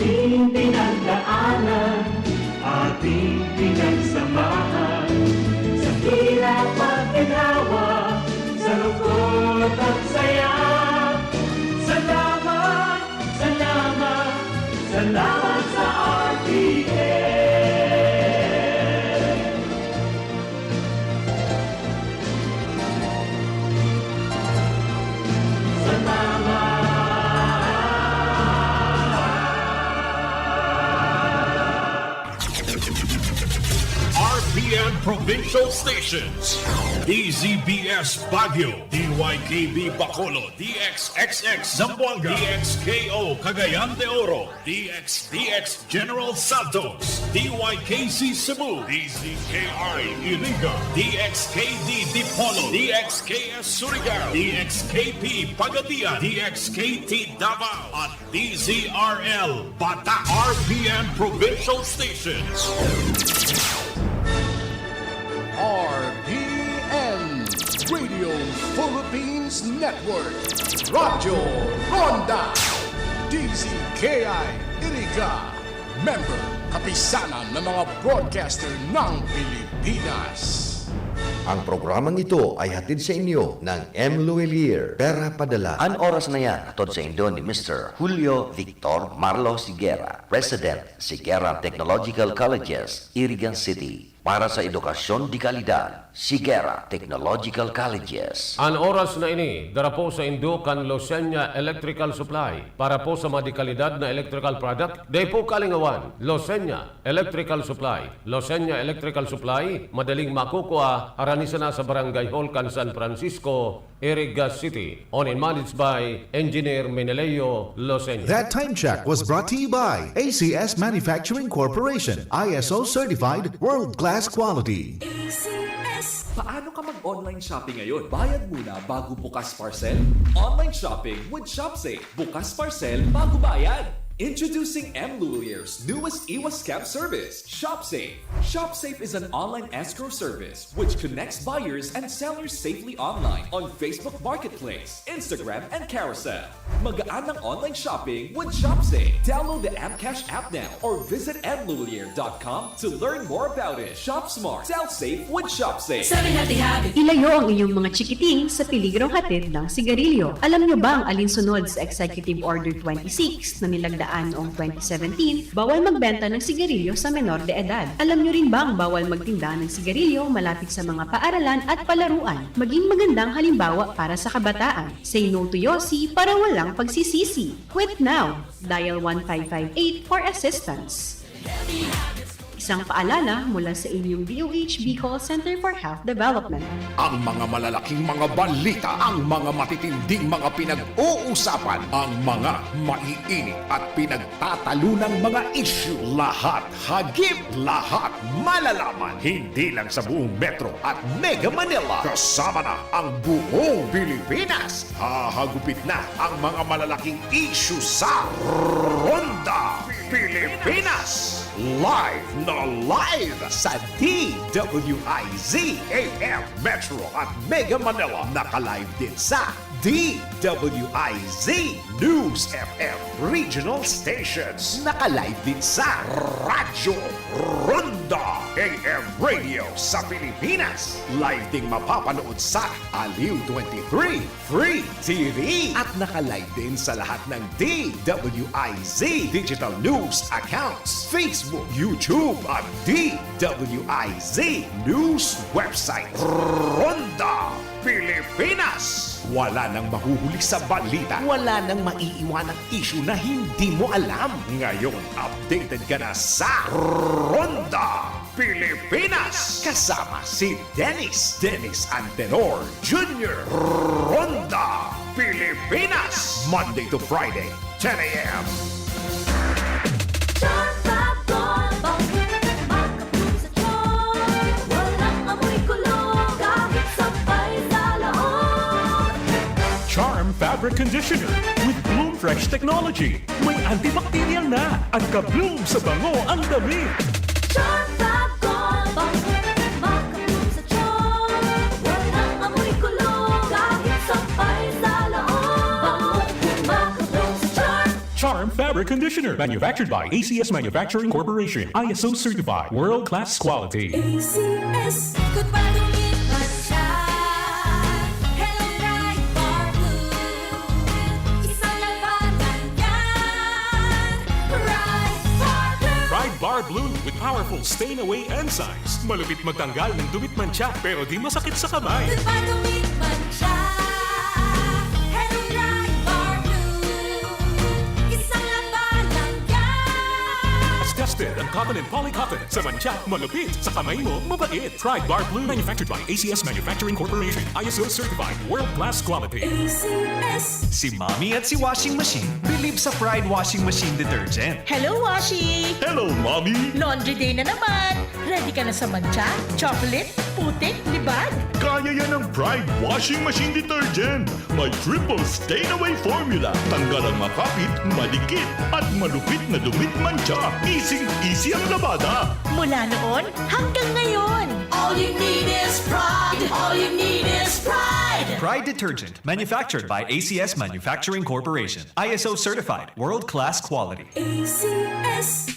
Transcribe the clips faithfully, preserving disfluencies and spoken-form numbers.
Ating pinagdaanan, ating pinagsamahan, sa hirap at ginhawa, sa lungkot at saya. Salamat, salamat, salamat sa R T N. Salamat. R P N Provincial Stations, D Z B S Baguio, D Y K B Bacolod, D X X X Zamboanga, D X K O Cagayan de Oro, D X T X General Santos, D Y K C Cebu, D Z K I Iriga, D X K D Dipolog, D X K S Surigao, D X K P Pagadian, D X K T Davao, at D Z R L Bata, R P N Provincial Stations. R P N Radio Philippines Network, Radyo Ronda, D Z K I Iriga, member, kapisanan ng mga broadcaster ng Pilipinas. Ang programang ito ay hatid sa inyo ng M Luwilier, Pera Padala. An oras na yan, hatod saindo ni Mister Julio Victor Marlos Higuera, President, Higuera Technological Colleges, Iriga City. Para sa edukasyon de kalidad, Higuera Technological Colleges. An oras na ini, dara po saindo kan Losenya Electrical Supply. Para po sa mga de kalidad na electrical product, dai po kalingawan, Losenya Electrical Supply. Losenya Electrical Supply, madaling makukua, harani sana sa Barangay Hall kan San Francisco, Iriga City. Owned and managed by Engineer Meneleo Losenya. That time check was brought to you by A C S Manufacturing Corporation, I S O certified, world-class quality. A C S. Paano ka mag-online shopping ngayon? Bayad muna bago bukas parcel? Online shopping with ShopSafe. Bukas parcel bago bayad. Introducing M Lulier's newest iwas scam service, ShopSafe. ShopSafe is an online escrow service which connects buyers and sellers safely online on Facebook Marketplace, Instagram, and Carousel. Magaan ang online shopping with ShopSafe. Download the M Cash app now or visit M Lulier dot com to learn more about it. Shop smart, sell safe with ShopSafe. Seven Healthy Habits. Ilayo ang inyong mga chikiting sa peligrong hatid ng sigarilyo. Alam nyo ba ang alinsunod sa Executive Order twenty-six na nilagdaan noong twenty seventeen? Bawal magbenta ng sigarilyo sa menor de edad. Alam nyo rin bang bawal magtinda ng sigarilyo malapit sa mga paaralan at palaruan? Maging magandang halimbawa para sa kabataan. Say no to Yossi para walang pagsisisi. Quit now! Dial one five five eight for assistance. Isang paalala mula sa inyong D O H Bicol Center for Health Development. Ang mga malalaking mga balita, ang mga matitinding mga pinag-uusapan, ang mga maiinit at pinagtatalunang mga issue, lahat hagip, lahat malalaman, hindi lang sa buong Metro at Mega Manila, kasama na ang buong Pilipinas. Hahagupit na ang mga malalaking issue sa Ronda Pilipinas. Live na live sa D W I Z A M Metro at Mega Manila. Naka-live din sa D W I Z News F M Regional Stations. Naka-live din sa Radyo Ronda A M Radio sa Pilipinas. Live ding mapapanood sa Aliw twenty-three Free T V. At naka-live din sa lahat ng D W I Z Digital News accounts, Facebook, YouTube, at D W I Z News website. Ronda Pilipinas. Wala nang mahuhuli sa balita. Wala nang maiiwanang issue na hindi mo alam. Ngayon, updated ka na sa Ronda Pilipinas. Kasama si Dennis, Dennis Antenor Junior. Ronda Pilipinas. Monday to Friday, ten A M. Charm Fab Gold, bangong makabloom sa charm. Walang amoy kulo, kahit sampay sa loob. Charm Fabric Conditioner with Bloom Fresh Technology. May antibacterial na at ka-bloom sa bango ang damit. Charm Fab Gold, bangong makabloom sa charm. Walang amoy kulo, kahit sampay sa loob. Bangong makabloom sa charm. Charm Fabric Air conditioner, manufactured by A C S Manufacturing Corporation, I S O certified, world class quality. A C S. Goodbye, don't need mantsa. Hello, Pride Bar Blue. Isang labanan yan. Pride Bar Blue. Pride Bar Blue with powerful stain away enzymes. Malupit magtanggal ng dumit mantsa pero di masakit sa kamay. Goodbye, don't need mantsa. Hello, Pride Bar Blue. Isang labanan yan. Tested ang cotton and polycotton. Sa mantsa, malupit. Sa kamay mo, mabait. Pride Bar Blue, manufactured by A C S Manufacturing Corporation. I S O certified, world class quality. A C S. Si Mommy at si Washing Machine believe sa Pride Washing Machine Detergent. Hello, Washi! Hello, Mommy! Laundry day na naman! Ready ka na sa mantsa, chocolate, putik, libag? Kaya yan ng Pride Washing Machine Detergent. May triple stain away formula. Tanggal ang makapit, madikit, at malupit na dumit mantsa. Easy-easy ang labada. Mula noon hanggang ngayon. All you need is Pride. All you need is Pride. Pride Detergent, manufactured by A C S Manufacturing Corporation. I S O certified, world-class quality. A C S.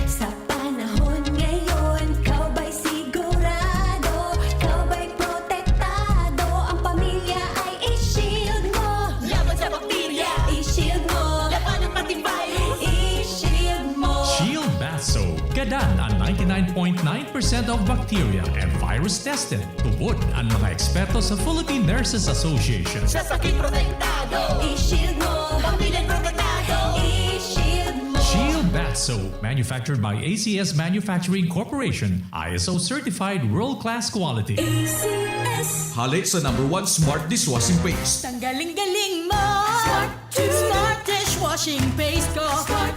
Sa panahon ngayon, ikaw ba'y sigurado? Ikaw ba'y protektado? Ang pamilya ay i-shield mo. Laban sa bakterya, i-shield mo. Labanan pati virus, i-shield mo. Shield Bath Soap. Gadan ang ninety-nine point nine percent of bacteria and virus tested. Tubod an mga eksperto sa Philippine Nurses Association. Sa sakit protektado, i-shield mo. Pamilya protektado, i-shield mo. Shield Bath Soap, manufactured by A C S Manufacturing Corporation, I S O certified world-class quality. A C S. Hale sa number one smart dishwashing paste. Tanggaling-galing mo! Smart! Smart dishwashing paste ko! Smart!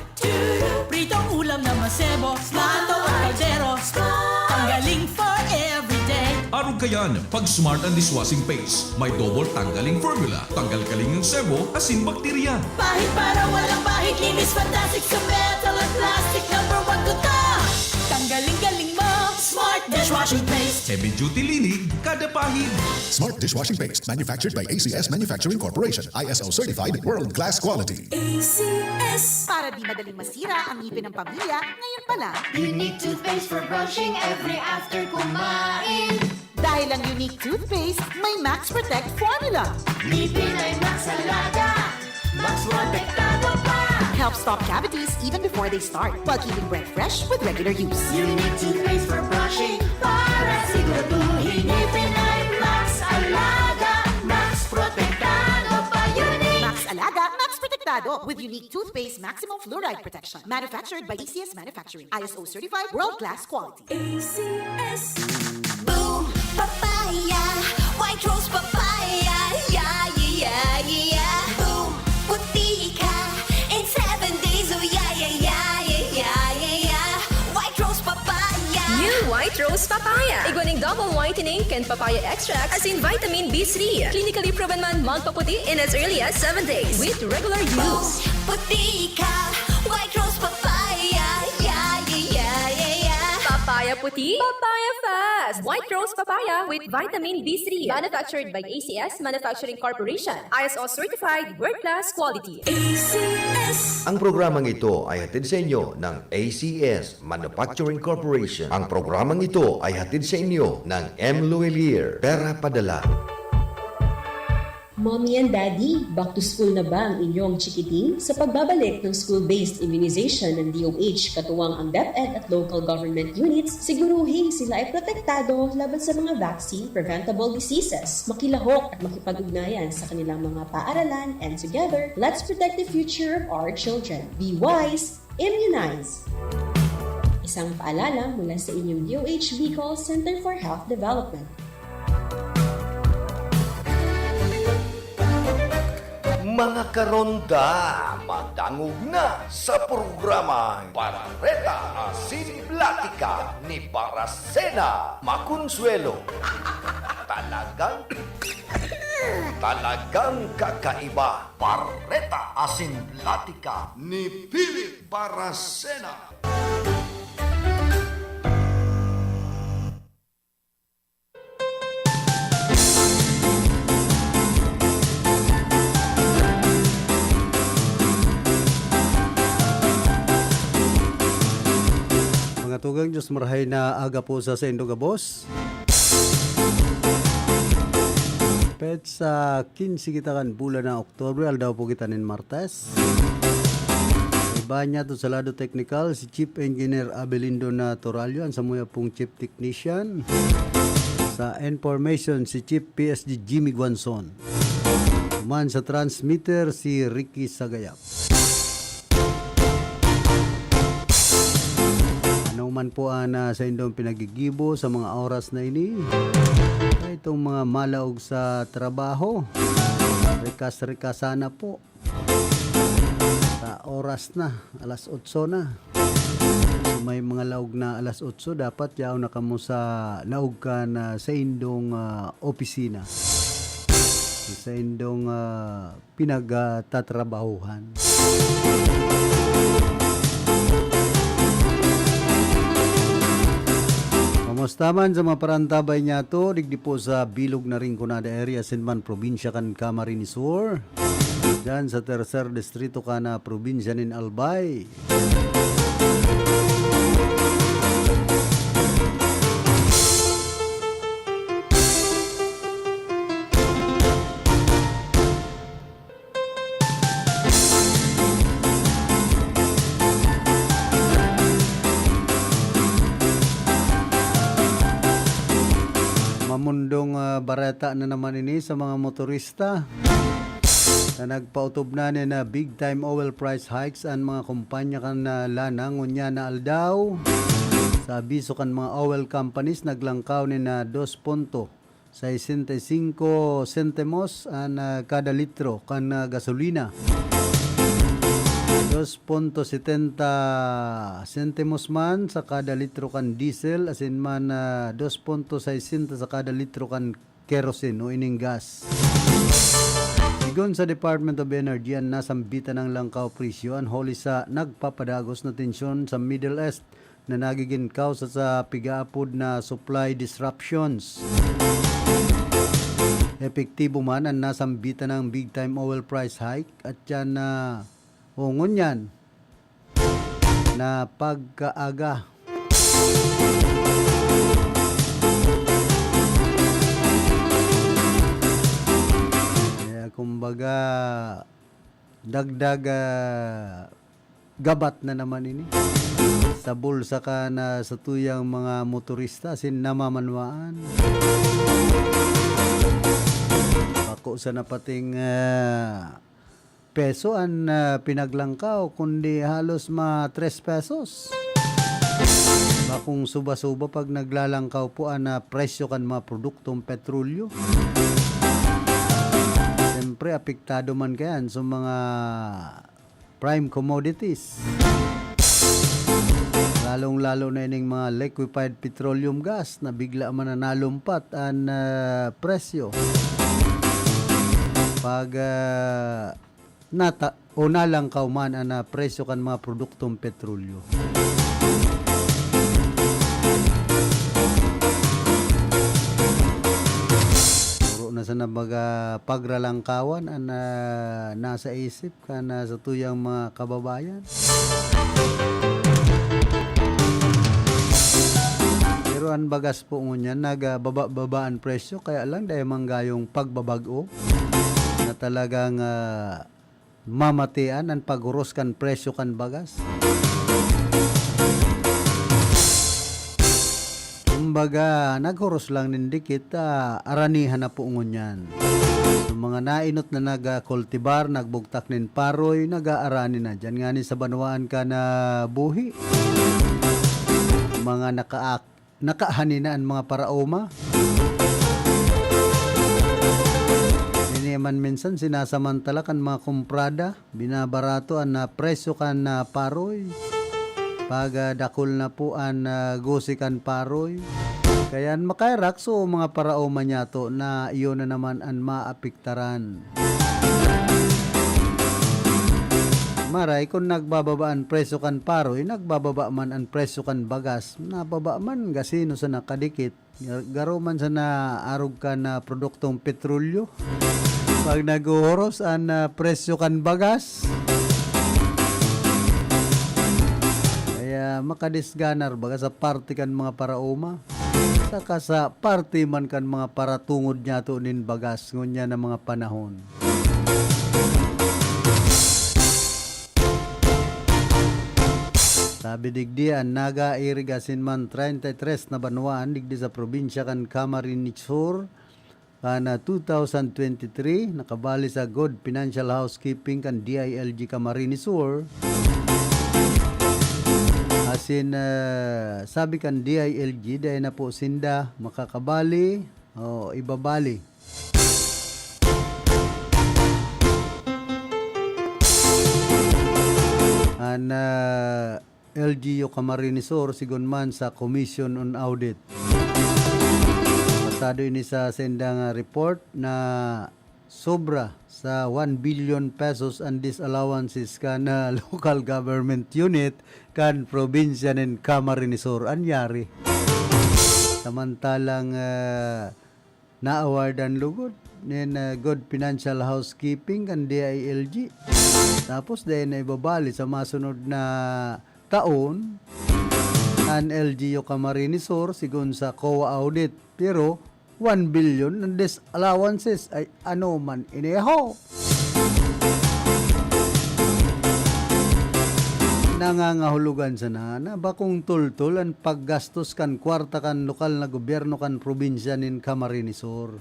Pritong ulam na masebo, plato o kaldero. Tanggaling for everyday. Arog kayan, pag Smart ang dishwashing paste. May double tanggaling formula. Tanggal kaling ang sebo, asin bakterya. Pahid para walang bahid, linis fantastic sa metal at plastic. Number one ko to. Tanggaling-galing mo, Smart dishwashing paste. Heavy duty linig, kada pahid. Smart dishwashing paste, manufactured by A C S Manufacturing Corporation. I S O certified, world class quality. A C S. Para di madaling masira ang ngipin ng pamilya, ngayon pa lang. Unique toothpaste for brushing every after kumain. Dahil ang Unique Toothpaste may Max Protect Formula. Ngipin ay Max Alaga, Max Protektado pa. Help stop cavities even before they start, while keeping breath fresh with regular use. Unique Toothpaste for brushing para siguraduhin ngipin ay Max Alaga, Max Protektado pa. Unique. Max Alaga, Max Protektado with Unique Toothpaste Maximum Fluoride Protection. Manufactured by A C S Manufacturing. I S O certified, world-class quality. A C S. Boom! Papaya! White Rose Papaya! Yeah, yeah, yeah, yeah, yeah! Boom! Puti ka in seven days! Oh, yeah, yeah, yeah, yeah, yeah, yeah, yeah! White Rose Papaya! New White Rose Papaya! Igwa ning double whitening kan papaya extract asin vitamin B three. Clinically proven man magpaputi in as early as seven days with regular use. Boom! Puti ka! White Rose Papaya! Yeah, yeah, yeah, yeah, yeah! Papaya puti, papaya fast! White Rose Papaya with vitamin B three. Manufactured by A C S Manufacturing Corporation. I S O certified, world class quality. A C S. Ang programang ito ay hatid sa inyo ng A C S Manufacturing Corporation. Ang programang ito ay hatid sa inyo ng M Luwilier, Pera Padala. Mommy and Daddy, back to school na ba ang inyong chikiting? Sa pagbabalik ng school-based immunization ng D O H, katuwang ang DepEd at local government units, siguruhing sila ay protektado laban sa mga vaccine-preventable diseases. Makilahok at makipag-ugnayan sa kanilang mga paaralan, and together, let's protect the future of our children. Be wise, immunize! Isang paalala mula sa inyong D O H Bicol Center for Health Development. Mga karonda, madangog na sa programang Bareta Asin Platika ni Barasena Maconsuelo. Talagang, talagang kakaiba. Bareta Asin Platika ni Philip Barasena. Ang Diyos marahay na aga po sa saindo gabos. Petsa quince kita kan bulan na Oktubre, aldaw po kita nin Martes. Iba niya to sa lado teknikal, si Chief Engineer Abelindo Naturalio, an samuya pong Chief Technician. Sa information, si Chief P S G Jimmy Guanzon. Man sa transmitter, si Ricky Sagayap. Ano man po ang, ah, saindong pinagigibo sa mga oras na ini, itong mga malaog sa trabaho, rikas-rikas sana po sa oras na, alas otso na. Kung may mga laog na alas otso, dapat yaon na kamo sa laog kan, ah, saindong, ah, opisina, saindong, ah, pinagtatrabahuhan. Kamusta man sa mga parantabay niyato, digdi po sa bilog na Rinconada area, asin man probinsya kan Camarines Sur, dyan sa tercer distrito kan, ah, probinsya nin Albay. Mamundong, ah, bareta na naman ini sa mga motorista na nagpaotob na nin, ah, big time oil price hikes an mga kumpanya kan, ah, lana ngunyan na aldaw. Sa abiso kan mga oil companies, naglangkaw nin, ah, dos punto sesenta y cinco sentimos an, ah, kada litro kan, ah, gasolina. Dos punto setenta sentimos man sa kada litro kan diesel, asin man, ah, dos punto sesenta sa kada litro kan kerosene o ining gas. Sigon sa Department of Energy, an nasambitan nang langkaw presyo an huli sa nagpapadagos na tensyon sa Middle East na nagigin kausa sa pigaapod na supply disruptions. Epektibo man an nasambitan nang big time oil price hike at yan na, o ngunyan, na pagkaaga. Kaya kumbaga, dagdag, ah, gabat na naman ini sa bulsa kan satuyang mga motorista asin namamanwaan. Bako sana pating, ah, peso an, ah, pinaglangkaw, kundi halos ma tres pesos. Bakong suba-suba pag naglalangkaw po an, ah, presyo kan mga produktong petrolyo. Siyempre, apektado man kayan sa mga prime commodities. Lalong-lalo na ining mga liquefied petroleum gas na bigla man na nalumpat an, ah, presyo. Pag, ah, nata-, o nalangkaw man an, ah, presyo kan mga produktong petrolyo. Puro na sana baga pagralangkawan an, ah, nasa isip kan, ah, satuyang mga kababayan. Pero an bagas po ngunyan, nagbaba-baba an presyo, kaya lang dai man gayong pagbabag-o na talagang, ah, mamatian an paghuros kan presyo kan bagas. Kumbaga, naghuros lang nin dikit, ah, aranihan na po ngunyan. Yung mga nainot na nagkultibar, nagbugtak nin paroy, nag-aarani na. Diyan nga ni sa banwaan ka na buhi. Mga nakaak-, nakahanina an mga paraoma. Ini man minsan sinasamantala kan mga kumprada, binabarato an, ah, presyo kan, ah, paroy. Pag, ah, dakul na po an, ah, gusik kan paroy. Kaya an makaherak, so, mga paraoma niyato na iyo na naman an maapektaran. Maray, kung nagbababa an presyo kan paroy, nagbababa man an presyo kan bagas. Nababa man, gasino sa nakadikit. Gar-, garo man sana arog kan produktong petrolyo. Pag naghuhuros an, ah, presyo kan bagas. Kaya makadisganar baga sa parte kan mga paraoma, saka sa parte man kan mga paratungod niyato nin bagas ngunyan na mga panahon. Sabi digdi, an Naga, Iriga asin man treinta y tres na banwaan digdi sa probinsya kan Camarines Sur, kan, ah, two thousand twenty-three, nakabali sa good financial housekeeping kan D I L G Camarines Sur. Asin, ah, sabi kan D I L G, dai na po sinda makakabali o ibabali. An, ah, L G U Camarines Sur, sigon man sa Commission on Audit. Basado ini sa saindang, ah, report na sobra sa one billion pesos an disallowances kan, ah, local government unit kan probinsya nin Camarines Sur. An yari? Samantalang, ah, na-award an lugod nin, ah, good financial housekeeping kan D I L G. Tapos dai na ibabali sa masunod na taon an L G U Camarines Sur, sigon sa COA audit. Pero one billion ang disallowances. Ay, ano man ini ho? Nangangahulugan sana na bakong tultol an paggastos kan kwarta kan lokal na gobyerno kan probinsya nin Camarines Sur.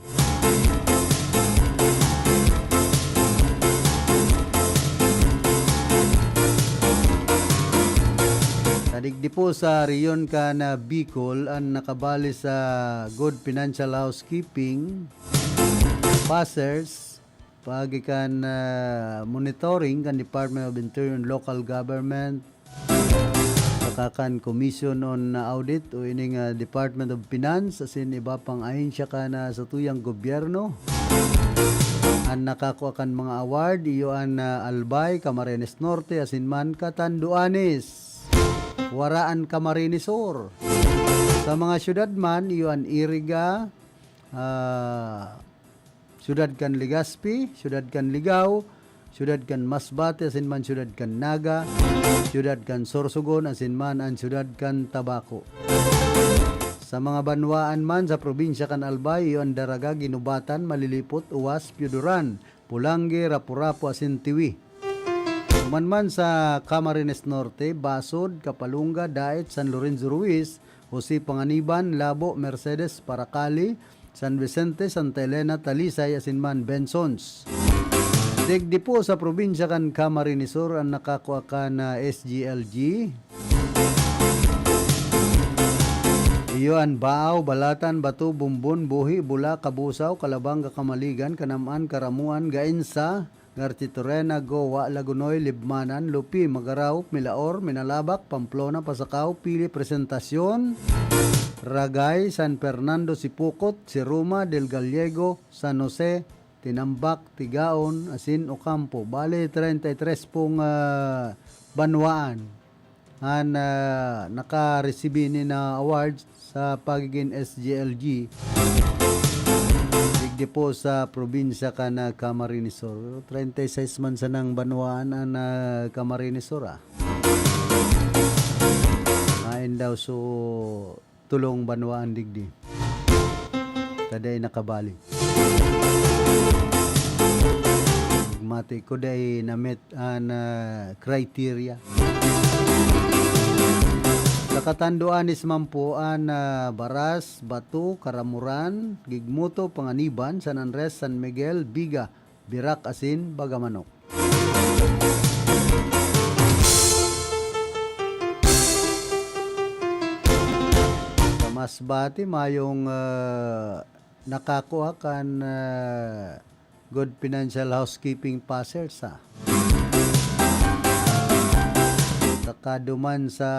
Sa digdi po sa rehiyon kan, ah, Bicol, an nakabali sa good financial housekeeping passers, paagi kan, ah, monitoring kan Department of Interior and Local Government, saka kan Commission on Audit o ining, ah, Department of Finance, asin iba pang ahensya kan, ah, satuyang gobyerno. An nakakua kan mga award, iyo an, ah, Albay, Camarines Norte, asin man Catanduanes. Wara an Camarines Sur. Sa mga syudad man, iyo an Iriga, ah, syudad kan Legazpi, syudad kan Ligao, syudad kan Masbate, asin man syudad kan Naga, syudad kan Sorsogon, asin man an syudad kan Tabaco. Sa mga banwaan man sa probinsya kan Albay, iyo an Daraga, Guinobatan, Malilipot, Uwas, Pioduran, Polangui, Rapu-Rapu, asin Tiwi. Human man sa Camarines Norte, Basod, Kapalunga, Daet, San Lorenzo Ruiz, Jose Panganiban, Labo, Mercedes, Paracali, San Vicente, Santa Elena, Talisay, asin man Bensons. Digdi po sa probinsya kan Camarines Sur an nakakua kan, ah, S G L G. Iyo an Baao, Balatan, Bato, Bombon, Buhi, Bula, Cabusao, Calabanga, Camaligan, Canam-an, Caramuan, Gainza, Garchitorena, Goa, Lagonoy, Libmanan, Lupi, Magarao, Milaor, Minalabac, Pamplona, Pasacao, Pili, Presentacion, Ragay, San Fernando, Sipocot, Siruma, Del Gallego, San Jose, Tinambac, Tigaon, asin Ocampo. Bale, treinta y tres pong, ah, banwaan an, ah, nakaresibi nin, ah, awards sa pagigin S G L G. Digdi po sa probinsya kan, ah, Camarines Sur. Treinta y seis man sanang banwaan an, ah, Camarines Sur, ah. Main daw so tulong banwaan digdi. Ta dai nakabali. Mati ko dai na-meet an, ah, criteria. Sa Catanduanes man po an, ah, Baras, Bato, Caramoran, Gigmoto, Panganiban, San Andres, San Miguel, Viga, Virac asin Bagamanok. Sa Masbate, mayong, ah, nakakua kan, ah, good financial housekeeping passers, ah. Saka duman sa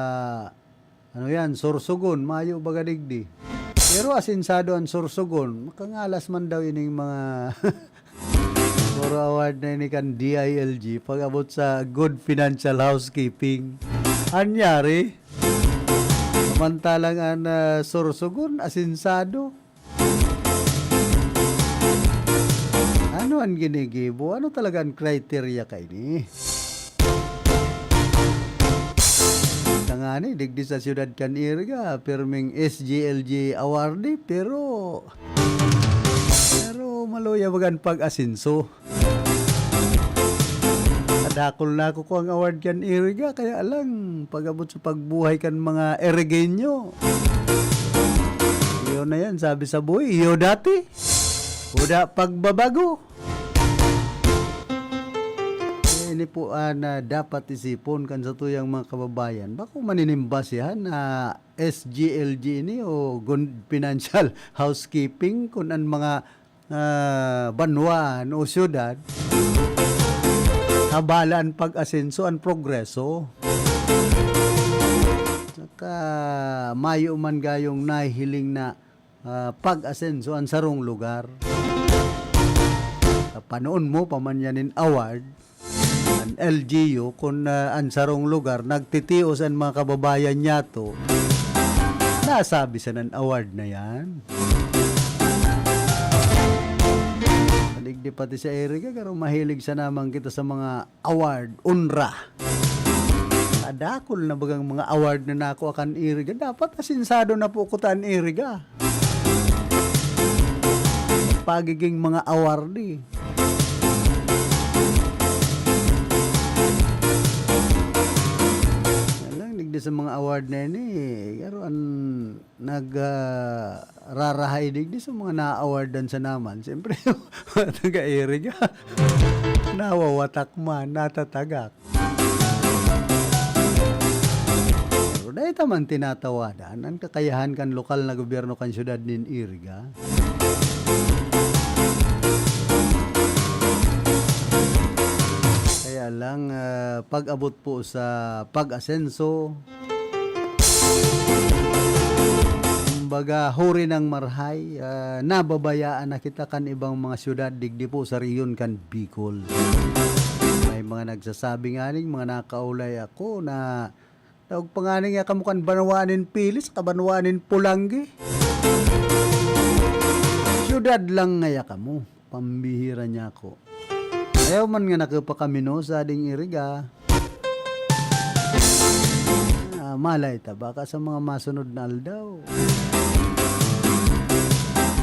Ano yan, Sorsogon, mayo baga digdi. Pero asensado an Sorsogon, makangalas man daw ining mga puro award na ini kan D I L G pag-abot sa good financial housekeeping. Anyari, samantalang an, ah, Sorsogon, asensado. Ano an ginigibo? Ano talaga an criteria kaini? Ika nga Ani, digdi sa siyudad kan Iriga, pirming S G L G awardee, pero, pero maluya baga an pag-asenso. Kadakul na ako kuang award kan Iriga, kaya lang, pag-abot sa pagbuhay kan mga Irigenyo, iyo na yan, sabi sa buhay, iyo dati. Wala pagbabago. Eh, ini po an, ah, dapat isipon kan satuyang mga kababayan. Bako maninimba siya na S G L G ini o gun-, financial housekeeping kun an mga, ah, banwaan o siyudad abala an pag-asenso, an progreso. Saka mayo man gayong nahihiling na ah, pag-asenso an sarong lugar. Kapanoon mo pa man yan nin award, an L G U, kun, ah, an sarong lugar nagtitios an mga kababayan niyato, nasabi sa nan award na yan. Digdi pati sa Iriga, pero mahilig sana man kita sa mga award, unra. Kadakul na bagang mga award na nakuha kan Iriga. Dapat asensado na po kuta an Iriga. Pagiging mga awardee. Yan lang, digdi sa mga award na yan eh. Pero an nag, ah, rarahay digdi sa mga na-awardan sa naman. Siyempre, mga taga-Iriga, nawawatak man, natatagak. Pero dai ta man tinatawadan an kakayahan kan lokal na gobyerno kan siyudad nin Iriga. Kaya lang, ah, pag-abot po sa pag-asenso, kumbaga, huri ng marhay, ah, nababayaan na kita kan ibang mga siyudad digdi po sa rehiyon kan Bicol. May mga nagsasabi nga ning mga nakaulay ako na daog pa nga ning kamo kan banwaan nin Pilis, kabanwaan nin Polangui. Siyudad lang ngaya kamo. Pambihira niya ako. Ayaw man nga nakapakaminos sa ading Iriga. Ah, malay ta, baka sa mga masunod na aldaw,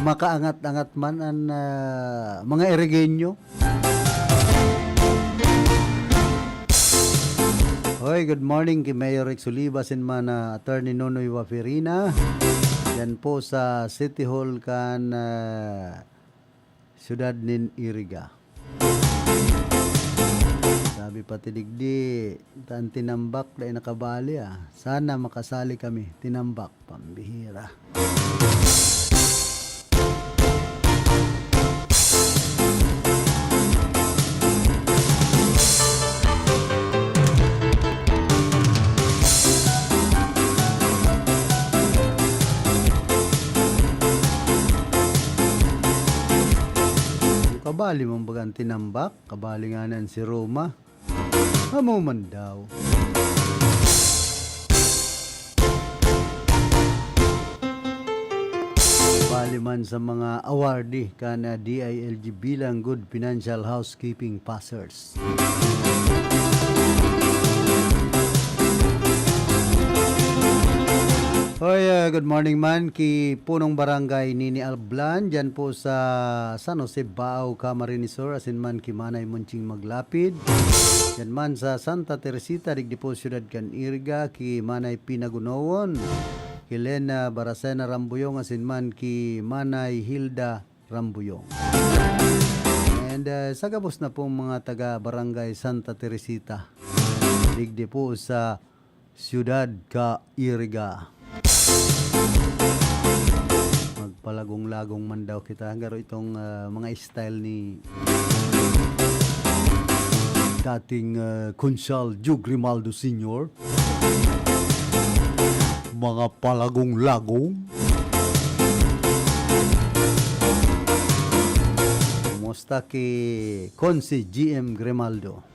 makaangat-angat man an, ah, mga Irigenyo. Hoy, good morning ki Mayor Rex Oliva, sin man, ah, Attorney Nonoy Waferina. Yan po sa City Hall kan, ah, siyudad nin Iriga. Sabi pati digdi, ta an tinambak dai nakabali, ah. Sana makasali kami. Tinambak, pambihira. Kabali man baga an tinambak, kabali ngani an si Roma. Amo man daw. Bali man sa mga awardee kan, ah, D I L G bilang Good Financial Housekeeping Passers. Hoy, ah, good morning man ki Punong Barangay Nini Alblan, dyan po sa San Jose, Baao, Camarines Sur, asin man ki Manay Monching Maglapid. Yan man sa Santa Teresita, digdi po siyudad kan Iriga, ki Manay Pinagunowon, ki Lena Baracena Rambuyong, asin man ki Manay Hilda Rambuyong. And, ah, sa gabos na pong mga taga Barangay Santa Teresita, digdi po sa siyudad ka Iriga. Magpalagong-lagong man daw kita. Garo itong, ah, mga style ni dating, ah, Konsehal Joe Grimaldo Senior. Mga palagong-lagong. Kumusta ki Konsi G M Grimaldo?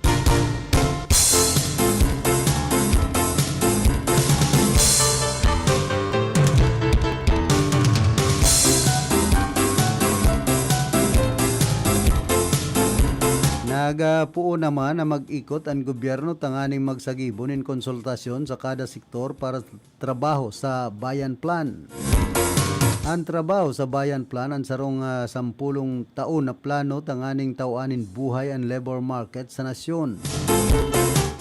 Nagapoon naman na mag-ikot an gobyerno tanganing magsagibo nin konsultasyon sa kada sektor para sa trabaho sa Bayan Plan. An trabaho sa Bayan Plan an sarong, ah, sampulong taon na plano tanganing taw-an nin buhay an labor market sa nasyon.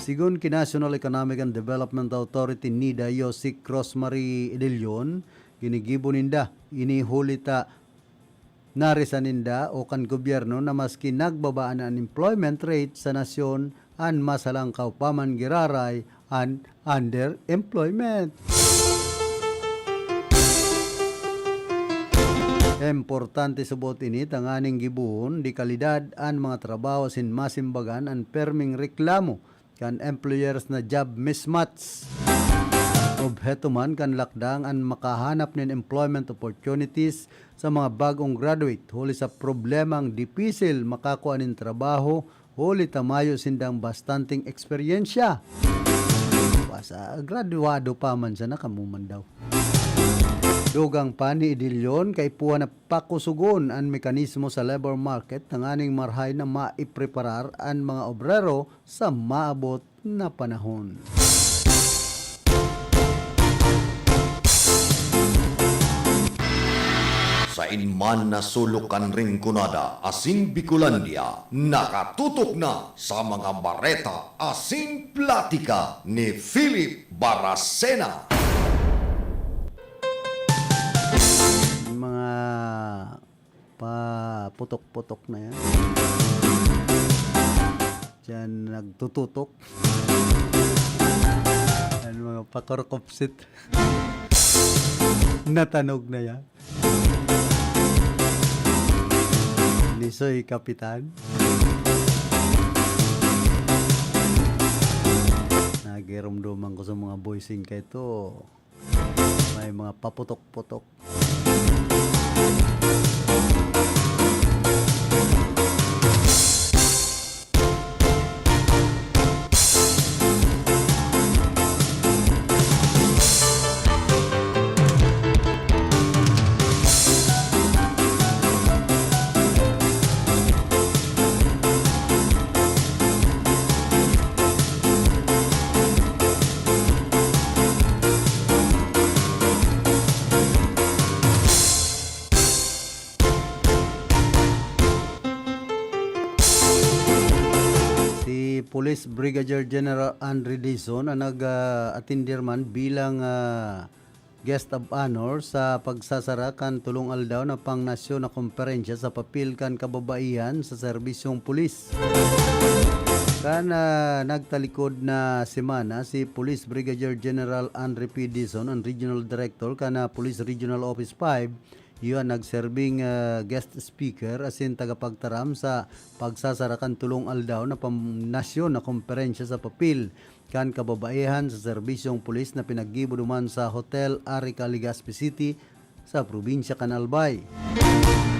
Sigon ki National Economic and Development Authority, NEDA, Yosik Rosemary Edilion, ginigibo ninda ini huli ta narisan ninda o kan gobyerno na maski nagbaba na an employment rate sa nasyon, an masalangkaw pa man giraray an underemployment. Importante subot ini tanganing gibohon di kalidad an mga trabaho asin masimbagan an perming reklamo kan employers na job mismatch. Obheto man kan lakdang an makahanap nin employment opportunities sa mga bag-ong graduate huli sa problemang dipisil makakua nin trabaho huli ta mayo sindang bastanteng eksperyensya. Basta graduado pa man sana, kamo man daw. Dugang pa ni Edilion, kaipuhan na pakusugon an mekanismo sa labor market tanganing marahay na maipreparar an mga obrero sa maabot na panahon. Sain man na sulok kan Rinconada asin Bicolandia, nakatutok na sa mga bareta asin platika ni Philip Baracena. Mga paputok-putok na yan. Diyan nagtututok. Yan, mga pakurkupsit. Natanog na yan. Ni Soy Kapitan. Nagirumduman ko sa mga boysing kaito. May mga paputok-putok. Si Police Brigadier General Andre Dizon ang nag, ah, atindir man bilang, ah, guest of honor sa pagsasara kan tolong aldaw na pangnasyon na komperensya sa papel kan kababaihan sa serbisyong pulis. Kan, ah, nagtalikod na semana, si Police Brigadier General Andre P. Dizon, ang Regional Director kan, ah, Police Regional Office five, iyo an nagserbing, ah, guest speaker asin tagapagtaram sa pagsasara kan tolong aldaw na pamnasyon na komperensya sa papel kan kababaihan sa serbisyong pulis na pinaggibo duman sa Hotel Arica, Legazpi City, sa probinsya kan Albay.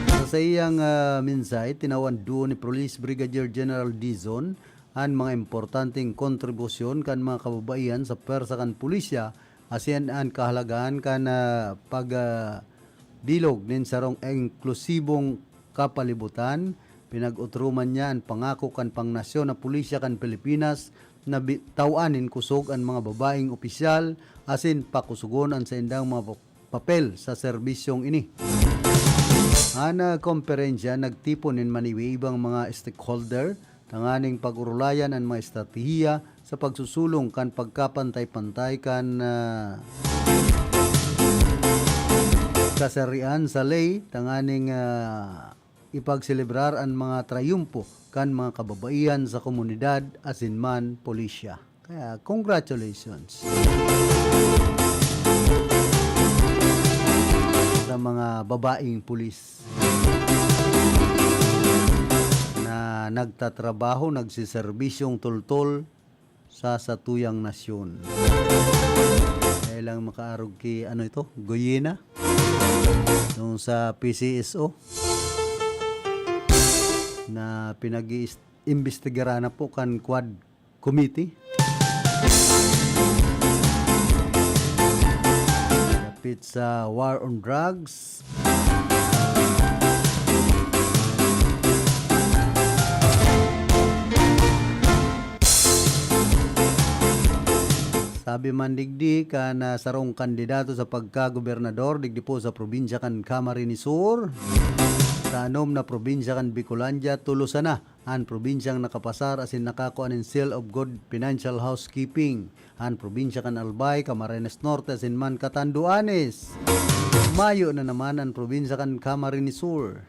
Sa saiyang, ah, mensahe, tinawan duo ni Police Brigadier General Dizon an mga importanteng kontribusyon kan mga kababaihan sa pwersa kan pulisya asin an kahalagahan kan, ah, pag, ah, bilog nin sarong inklusibong kapalibutan. Pinag-otroman niya an pangako kan pangnasyon na pulisya kan Pilipinas na bi-, taw-an nin kusog an mga babaeng opisyal asin pakusugon an saindang mga pa-, papel sa serbisyong ini. An, ah, komperensya nagtipon nin maniwi-ibang mga stakeholder tanganing pag-orolayan an mga estratehiya sa pagsusulong kan pagkapantay-pantay kan, ah, kasarian sa ley tanganing, ah, ipagselebrar an mga trayumpo kan mga kababaihan sa komunidad asin man pulisya. Kaya, congratulations sa mga babaeng pulis na nagtatrabaho, nagseserbisyong tultol sa satuyang nasyon. Kaya lang makaarog ki, ano ito, Goyena, nung sa P C S O, na pinag-iimbestigaran na po kan Quad Committee. Dapit sa war on drugs. Sabi man digdi kan, ah, sarong kandidato sa pagkagobernador digdi po sa probinsya kan Camarines Sur, sa anom na probinsya kan Bicolandia, tulos sana an probinsyang nakapasar asin nakakua nin Seal of Good Financial Housekeeping. An probinsya kan Albay, Camarines Norte asin man Catanduanes. Mayo na naman an probinsya kan Camarines Sur.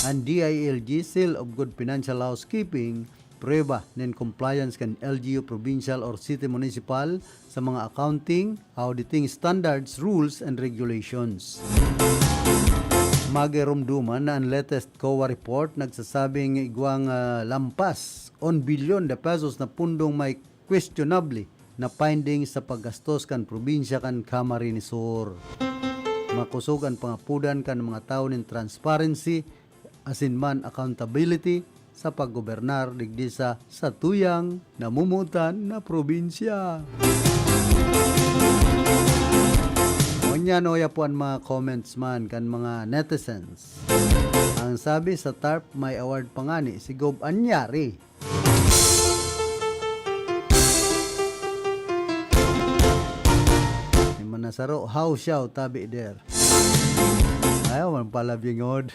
An D I L G, Seal of Good Financial Housekeeping, prueba nin compliance kan L G U provincial or city municipal sa mga accounting, auditing standards, rules, and regulations. Magiromdoman na an latest COA report nagsasabing igwang, ah, lampas on bilyon de pesos na pundong may questionable na findings sa paggastos kan probinsya kan Camarines Sur. Makosog an pangapodan kan mga tawo nin transparency asin man accountability sa paggobernar digdi sa satuyang namumutan na probinsya. Ngunyan, oya po an mga comments man kan mga netizens. Ang sabi sa TARP, may award pa ngani, sigob anyari. Ni man nasaro, how siya, tabi der. Ayaw man pala bingod.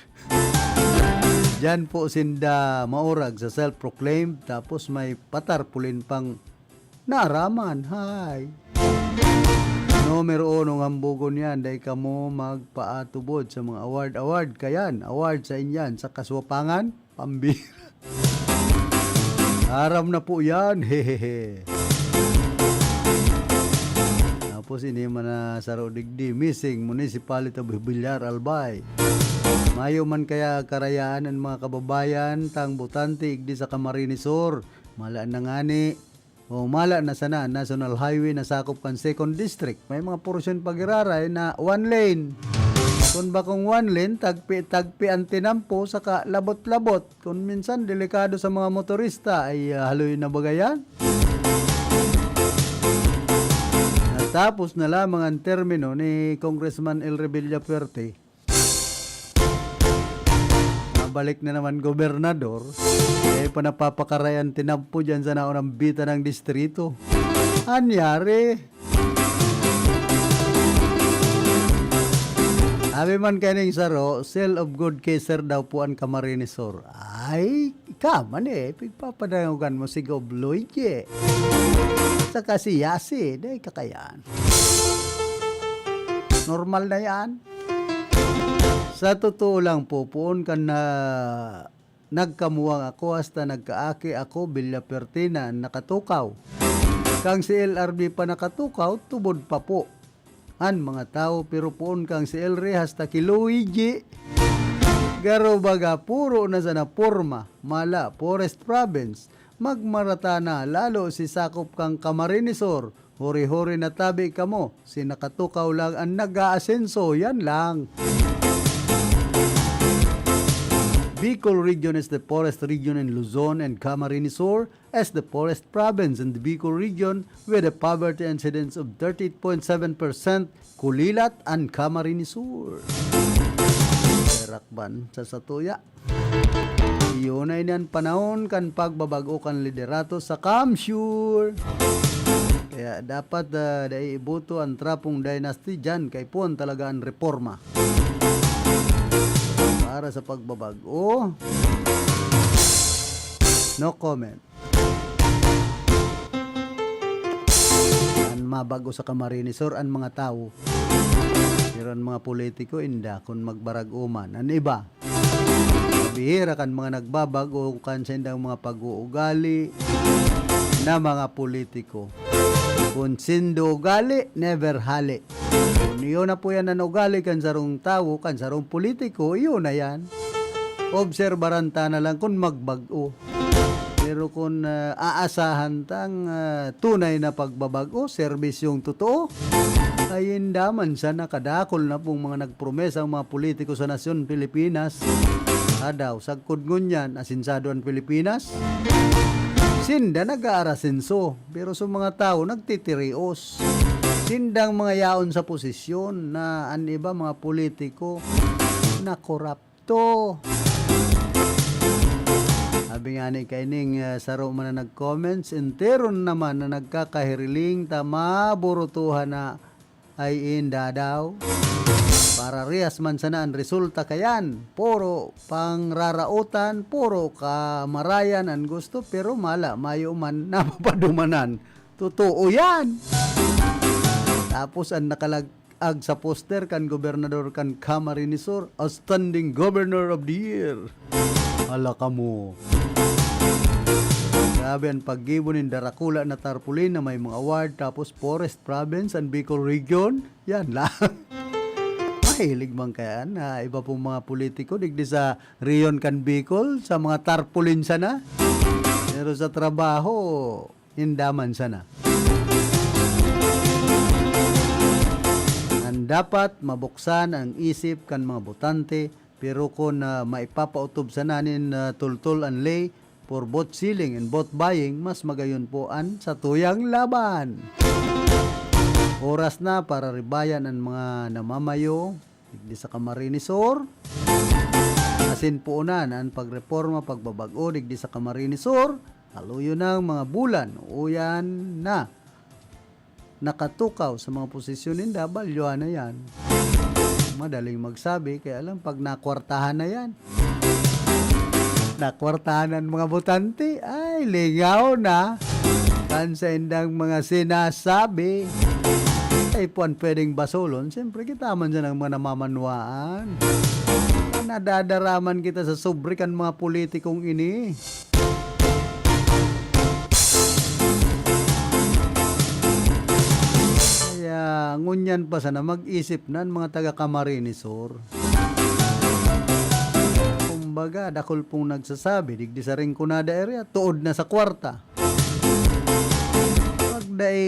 Diyan po sinda maurag sa self-proclaimed, tapos may patarpulin pang naaraman. Hay. Numero uno ng hambugon yan, dahil kamo magpaatubod sa mga award-award. Kayan, award sa inyan, sa kaswapangan, pambira. Aram na po yan, hehehe. Tapos ini man na saro digdi, missing, Municipality of Villar, Albay. Mayo man kaya karayaan ang mga kababayan, tang botante, igdi sa Camarines Sur. Mala na ngani, o mala na sana ang National Highway na sakop kan Second District. May mga porsyon pagiraray na one lane. Kung bakong one lane, tagpi-tagpi ang tinampo, saka labot-labot. Kung minsan, delikado sa mga motorista, ay, ah, haloy na baga yan. Natapos na lamang ang termino ni Congressman El Revilla Fuerte. Mabalik na naman gobernador, eh, pa napapakarayan tinampo dyan sa naunang bita ng distrito. Anyari? Sabi man kaning saro, seal of good kisser daw po ang Camarines Sur. Ay, ika man eh, pigpapadayogan mo si Gob Luigi. Saka si Yasi, dai kakayan. Normal na yan. Sa totoo lang po, poon kan na nagkamuwang ako hasta nagkaaki ako, Villa Pertina an nakatukaw. Kang si L R B pa nakatukaw, tubod pa po an mga tawo, pero poon kang si Elry hasta ki Luigi. Garo baga, puro na sana porma, mala, Forest Province. Magmarata na, lalo si sakop kang Camarines Sur. Huri-huri na tabi kamo, si nakatukaw lang an nag-aasenso, yan lang. Bicol region is the poorest region in Luzon and Camarines Sur as the poorest province in the Bicol region with a poverty incidence of thirty-eight point seven percent, kulilat an Camarines Sur. Rakban sa satuya. Iyo na ini an panahon kan pagbabag-o kan liderato sa CamSur. Kaya dapat, ah, dai iboto an trapong dynasty diyan, kay puon talaga an reforma. Para sa pagbabag-o, no comment. An mabag-o sa Camarines Sur, an mga tawo. Pero an mga politiko, inda, kun magbarag-o man. An iba, bihira kan mga nagbabag-o kan saindang mga pag-uugali na mga politiko. Kun sindo ugali, never hali. Kun iyo na po yan an ugali kan sarong tawo, kan sarong politiko, iyo na yan. Obserbaran ta na lang kun magbag-o. Pero kun, ah, aasahan tang, ah, tunay na pagbabag-o, serbisyong totoo, ay inda man sana kadakul na pong mga nagpromesa ang mga politiko sa nasyon Pilipinas. Adaw, sagkod ngunyan, asinsado an Pilipinas. Sinda nag-aarasenso, pero sa mga tawo nagtitirios. Sindang mga yaon sa posisyon na an iba mga politiko na korap to. Sabi nga ni kaining, ah, saro man na nag-comments, "Entero naman na nagkakahiriling ta maburutuhan na ay inda daw. Pararehas man sana an resulta kayan. Puro pangraraotan, puro kamarayan an gusto, pero mala, mayo man napapadumanan." Totoo yan. Tapos an nakalag-, ag sa poster kan gobernador kan Camarines Sur, outstanding governor of the year. Hala kamo. Grabe an paggibo nin darakula na tarpaulin na may mga award, tapos forest province an Bicol region. Yan lang. Mahilig man kaya na iba pong mga politiko digdi sa rehiyon kan Bicol, sa mga tarpaulin sana. Pero sa trabaho, inda man sana. An dapat mabuksan ang isip kan mga botante, pero kun, ah, maipapaotob sana nin, ah, tultol an ley for vote selling and vote buying, mas magayon po an satuyang laban. Oras na para ribayan an mga namamayo digdi sa Camarines Sur. Asin puunan an pagreporma, pagbabag-o digdi sa Camarines Sur. Haluyo nang mga bulan, uyan na. Nakatukaw sa mga posisyon ninda, balyuhan na yan. Madaling magsabi, kaya lang pag nakwartahan na yan. Nakwartahan ang mga botante, ay, lingaw na. Kan sa indang mga sinasabi, ay puan pwedeng basolon, siyempre kita man dyan ang mga namamanwaan. Nadadaraman kita sa sobre kan mga politikong ini. Kaya ngunyan pa sana mag-isip na ang mga taga Camarines Sur. Kumbaga, dakul pong nagsasabi, digdi sa Rinconada area, tuod na sa kwarta. Pag dai,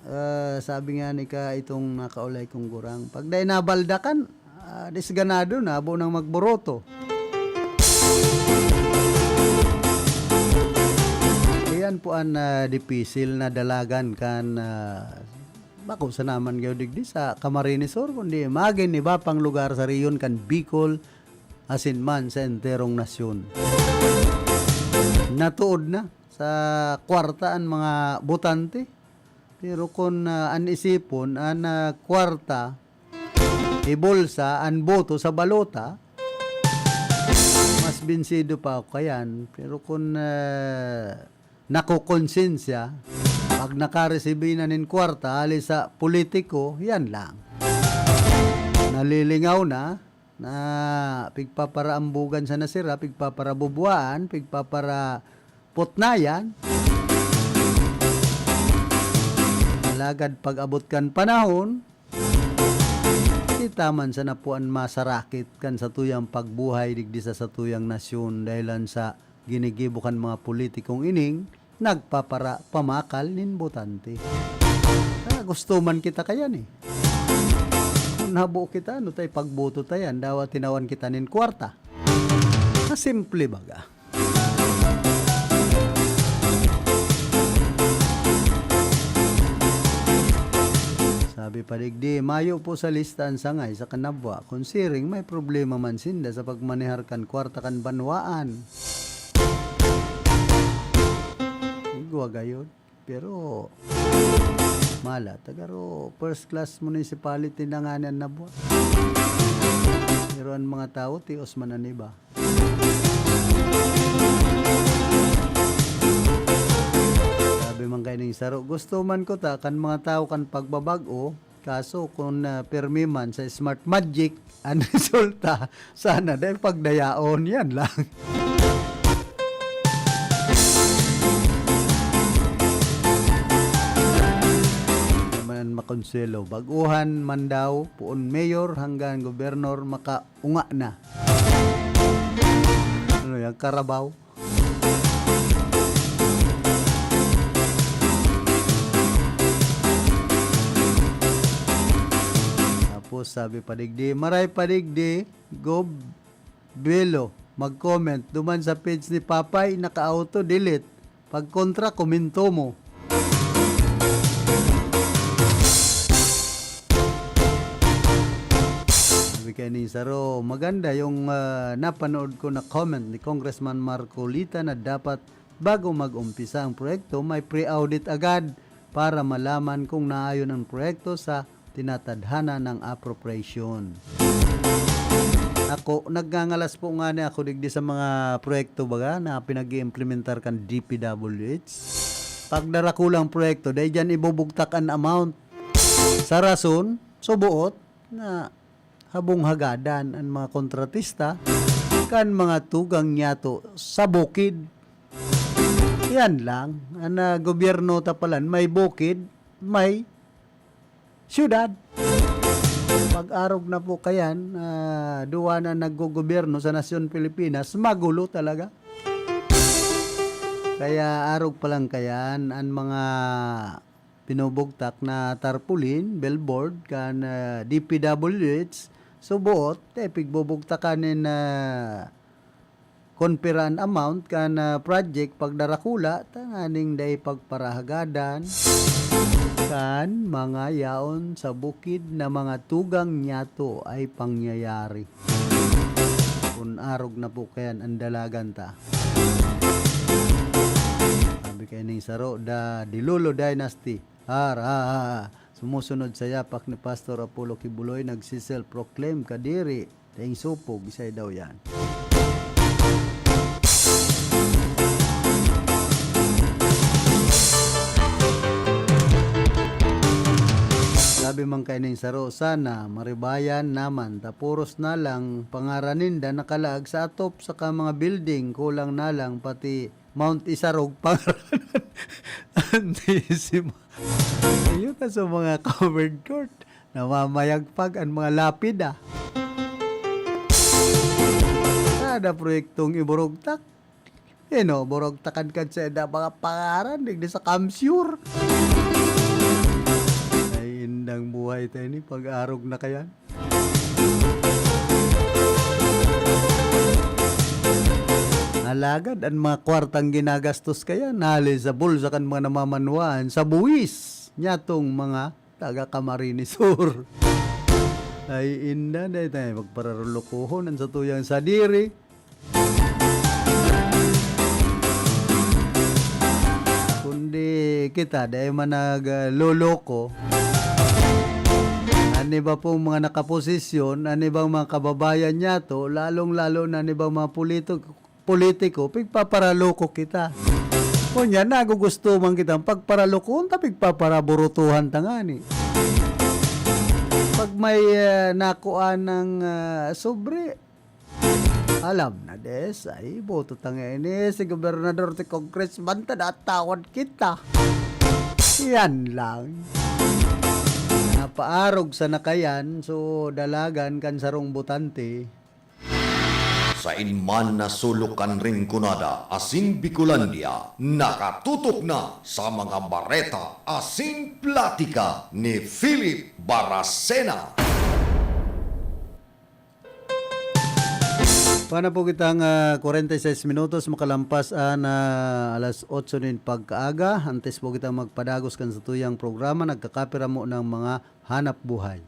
ah, sabi nga ni ka itong nakaulay kong gurang, pag dai nabaldakan, ah, disganado na, abo nang magboroto. Iyan po ang, ah, dipisil na dalagan kan, ah, bako sa naman gayod digdi sa Camarines Sur, kundi magin iba pang lugar sa rehiyon kan Bicol, asin man sa enterong nasyon. Natuod na sa kwarta an mga botante. Pero kun, ah, an isipon, an, ah, kwarta, ibulsa, an boto sa balota, mas binsido pa ako kayan. Pero kun, ah, nakukonsensya, pag nakaresibi na nin kwarta hali sa politiko, yan lang. Nalilingaw na, na pigpaparaambugan sana sira, pigpaparabubwaan, pigpaparaputnayan. Alagad pag-abot kan panahon, kita man sana po an masarakit kan satuyang pagbuhay digdi sa satuyang nasyon dahelan sa ginigibo kan mga politikong ining nagpaparapamakal nin botante. Ah, gusto man kita kayan eh. Kun habo kita, ano tay pagboto tayan? Dawa tinawan kita nin kwarta. Kasimple baga. Sabi pa digdi, mayo po sa lista an sangay sa kanabwa. Kun siring, may problema man sinda sa pagmanehar kan kwarta kan banwaan. Igwa gayod. Pero, mala, tagaro first class municipality na nga niyan na buwan. Pero ang mga tao, tios man an iba. Sabi man kaining saro, gusto man ko ta kan mga tao kan pagbabag-o, kaso kun, ah, pirmi man sa smart magic, an resulta, sana dai pagdayaon, yan lang. Naman an makonselo, bag-uhan man daw, puon mayor hanggang gobernador makaunga na. Ano yan, karabaw? Tapos sabi pa digdi, maray pa digdi, Gob Duelo, mag-comment. Duman sa page ni Papay, naka-auto delete. Pag kontra, komento mo. Sabi Kaya ni Saro, maganda yung ah, napanood ko na comment ni Congressman Marcolita na dapat bago mag-umpisa ang proyekto, may pre-audit agad para malaman kung naayon ang proyekto sa tinatadhana ng appropriation. Ako, nagngangalas po nga ni ako digdi sa mga proyekto baga na pinag-iimplementar kan D P W H. Pag darakulang proyekto, dahil dyan ibubugtak an amount. Sa rason, subuot, na habong hagadan an mga kontratista kan mga tugang niyato sa bukid. Yan lang. An ah, gobyerno ta palan may bukid, may syudad. Pag-arog na po kayan, ah, duwa na naggogobyerno sa nasyon Pilipinas, magulo talaga. Kaya arog pa lang kayan, an mga binubugtak na tarpaulin, billboard, kan ah, D P W H, subuot, eh, pigbubugtakan nin ah, konpiraan amount kan ah, project pagdarakula, tanganing dai pagparahagadan kan mga yaon sa bukid na mga tugang niyato ay pangyayari. Kun arog na po kayan ang dalagan ta. Sabi kay ning saro, the Dilolo Dynasty. Har, ha, ha, ha. Sumusunod sa yapak ni Pastor Apollo Kibuloy, nagsiself-proclaim kadiri. Daing supog, isay daw yan. Sabi man kay ning saro, sana maribayan naman, tapuros na lang pangaran ninda nakalaag sa atop saka mga building, kulang na lang pati Mount Isarog pangaranan. Antisima. Ayun na sa mga covered court. Namamayagpag ang mga lapida. Kada proyektong iburugtak, ino, burugtakan kan sa mga pangaran, digdi sa kamsyur. Ay, indang buhay tayo ni pag-arog na kayan. Alagad an mga kwartang ginagastos kaya nali sa bulsa kan mga namamanwaan sa buwis niyatong mga taga Camarines Sur. Ay, inda, dai tayo magpararulukuhon an satuyang sadiri. Kundi kita, dai man nagloloko. An iba pong mga nakaposisyon, an ibang mga kababayan niyato, lalong-lalo na an ibang mga polito-, politiko, pigpaparaloko kita. Kunya, nagugusto man kitang pagparalokohon ta, pigpaparaburutuhan ta ngani. Pag may, ah, nakuan ng, ah, sobre, alam na, des, ay, boto ta nga ini, si gobernador, si congressman ta, natawad kita. Yan lang. Napaarog sa nakayan, so dalagan kan sarong botante. Sain man na sulok kan Rinconada asin Bicolandia, nakatutok na sa mga bareta asin platika ni Philip Baracena. Pana po kitang ah, kwarenta y seis minutos makalampas an ah, alas otso nin pagkaaga. Antes po kitang magpadagos kan satuyang programa, nagkakapira mo ng mga hanap buhay.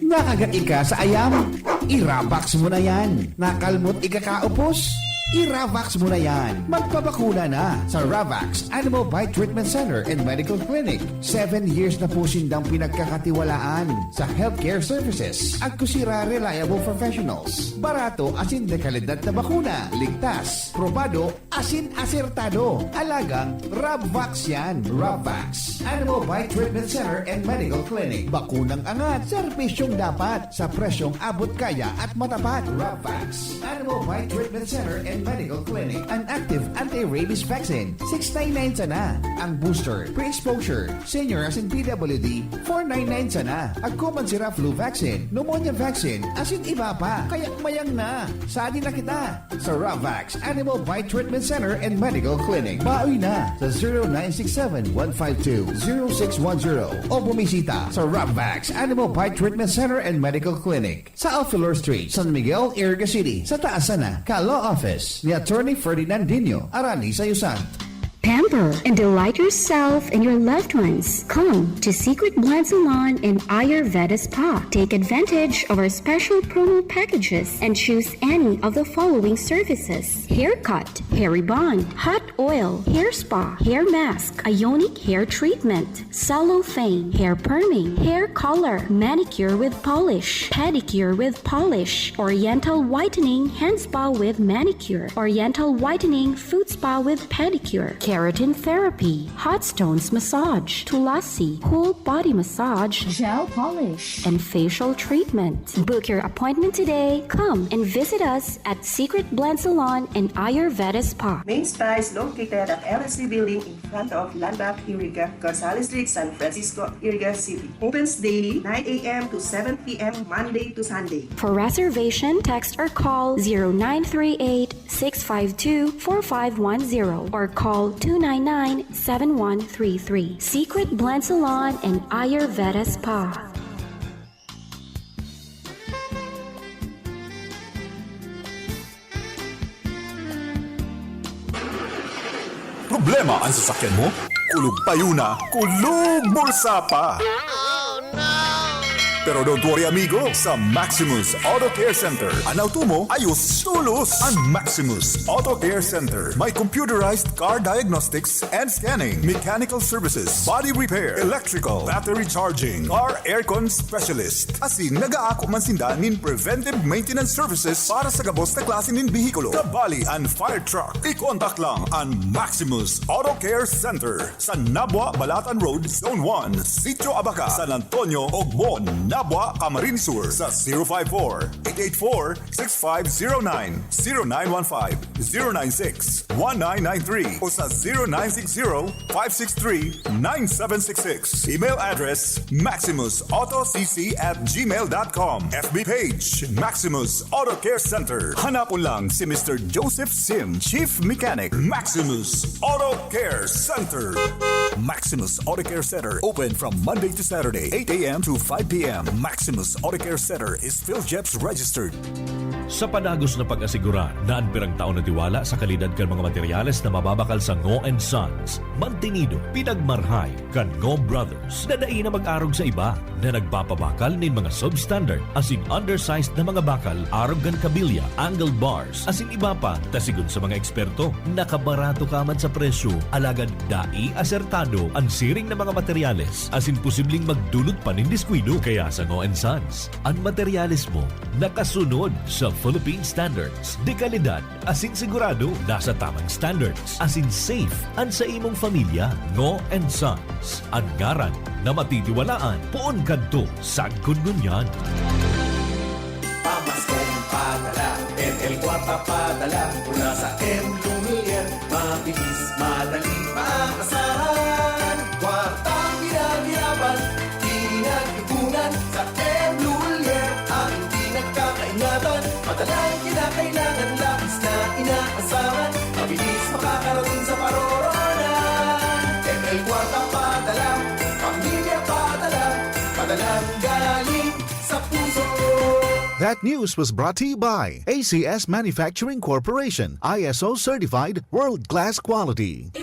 Nakagat ika sa ayam? I-Ravax mo na yan. Nakalmot ika kaupos? I-Ravax mo na yan. Magpabakuna na sa Ravax Animal Bite Treatment Center and Medical Clinic. Seven years na po sindang pinagkakatiwalaan sa healthcare services. Agkusira reliable professionals. Barato asin dekalidad na bakuna. Ligtas, probado, asin asertado. Alagang Rabvax yan. Rabvax. Animal Bite Treatment Center and Medical Clinic. Bakunang angat, serbisyong dapat, sa presyong abot kaya at matapat. Rabvax. Animal Bite Treatment Center and Medical Clinic. An active anti-rabies vaccine, six nine nine sana. Ang booster, pre-exposure, senior asin P W D, four nine nine sana. Agko man sira flu vaccine, pneumonia vaccine, asin iba pa. Kaya mayang na. Sadi na kita sa Ravax Animal Bite Treatment Center and Medical Clinic. Baoy na sa zero nine six seven, one five two, zero six one zero o bumisita sa Ravax Animal Bite Treatment Center and Medical Clinic sa Alfilor Street, San Miguel, Iriga City, sa taas sana ka Law Office ni Attorney Ferdinandinho Arani Sayusan. Pamper and delight yourself and your loved ones. Come to Secret Blend Salon and Ayurveda Spa. Take advantage of our special promo packages and choose any of the following services: haircut, hair rebond, hot oil, hair spa, hair mask, ionic hair treatment, cellophane, hair perming, hair color, manicure with polish, pedicure with polish, oriental whitening, hand spa with manicure, oriental whitening, foot spa with pedicure, keratin therapy, hot stones massage, tulasi, whole body massage, gel polish, and facial treatment. Book your appointment today. Come and visit us at Secret Blend Salon and Ayurveda Spa. Main Spa is located at L S C Building in front of Landmark Iriga, Gonzales Street, San Francisco, Iriga City. Opens daily, nine a m to seven p m, Monday to Sunday. For reservation, text or call zero nine three eight, six five two, four five one zero or call two nine nine, seven one three three. Secret Blend Salon and Ayurveda Spa. Problema an sasakyan mo? Kulog payo na, kulog bulsa pa! Pero don't worry, amigo, sa Maximus Auto Care Center, an auto mo ayos tolos. An Maximus Auto Care Center may computerized car diagnostics and scanning, mechanical services, body repair, electrical, battery charging, car aircon specialist. Asin nagaako man sinda nin preventive maintenance services para sa gabos na klase nin behikulo, kabali an fire truck. I-contact lang an Maximus Auto Care Center sa Nabua, Balatan Road, Zone one, Sitio Abaca, San Antonio, Ogmon, Nabua, Camarines Sur, sa zero five four, eight eight four, six five zero nine, zero nine one five, zero nine six, one nine nine three o sa zero nine six zero, five six three, nine seven six six. Email address, maximus auto c c at gmail dot com. F B page, Maximus Auto Care Center. Hanapon lang si Mister Joseph Sim, Chief Mechanic, Maximus Auto Care Center. Maximus Auto Care Center, open from Monday to Saturday, eight a m to five p m. Maximus Auto Care Center is PhilGEPS registered. Sa padagos na pag-asigurar na an pirang taon na tiwala sa kalidad kan mga materyales na mababakal sa Ngo and Sons, mantinido, pinagmarhay kan Ngo Brothers na dai na mag-arog sa iba na nagpapabakal nin mga substandard asin undersized na mga bakal arog kan kabilya, angle bars, asin iba pa, ta sigon sa mga eksperto, nakabarato ka man sa presyo, alagad dai asertado an siring na mga materyales asin posibleng magdulot pa nin diskuido. Kaya sa Ngo and Sons, an materyales mo nakasunod sa Philippine standards de kalidad asin sigurado nasa tamang standards asin safe an sa imong pamilya. Ngo and Sons, an ngaran na matitiwalaan poon kadto sagkod ngunyan. Pamaskong padala, M L Kwarta padala, mula sa M Lumiere, mabilis, madali, maasahan. Kwartang pinaghirapan, pinag-ipunan, sa M Lumiere, aking pinagkakaingatan. Padalang kinakailangan, labis na inaasahan, mabilis makakarating sa paroroonan. M L Kwarta padala, pamilya padala, padalang galing sa puso. That news was brought to you by A C S Manufacturing Corporation, I S O certified, world-class quality.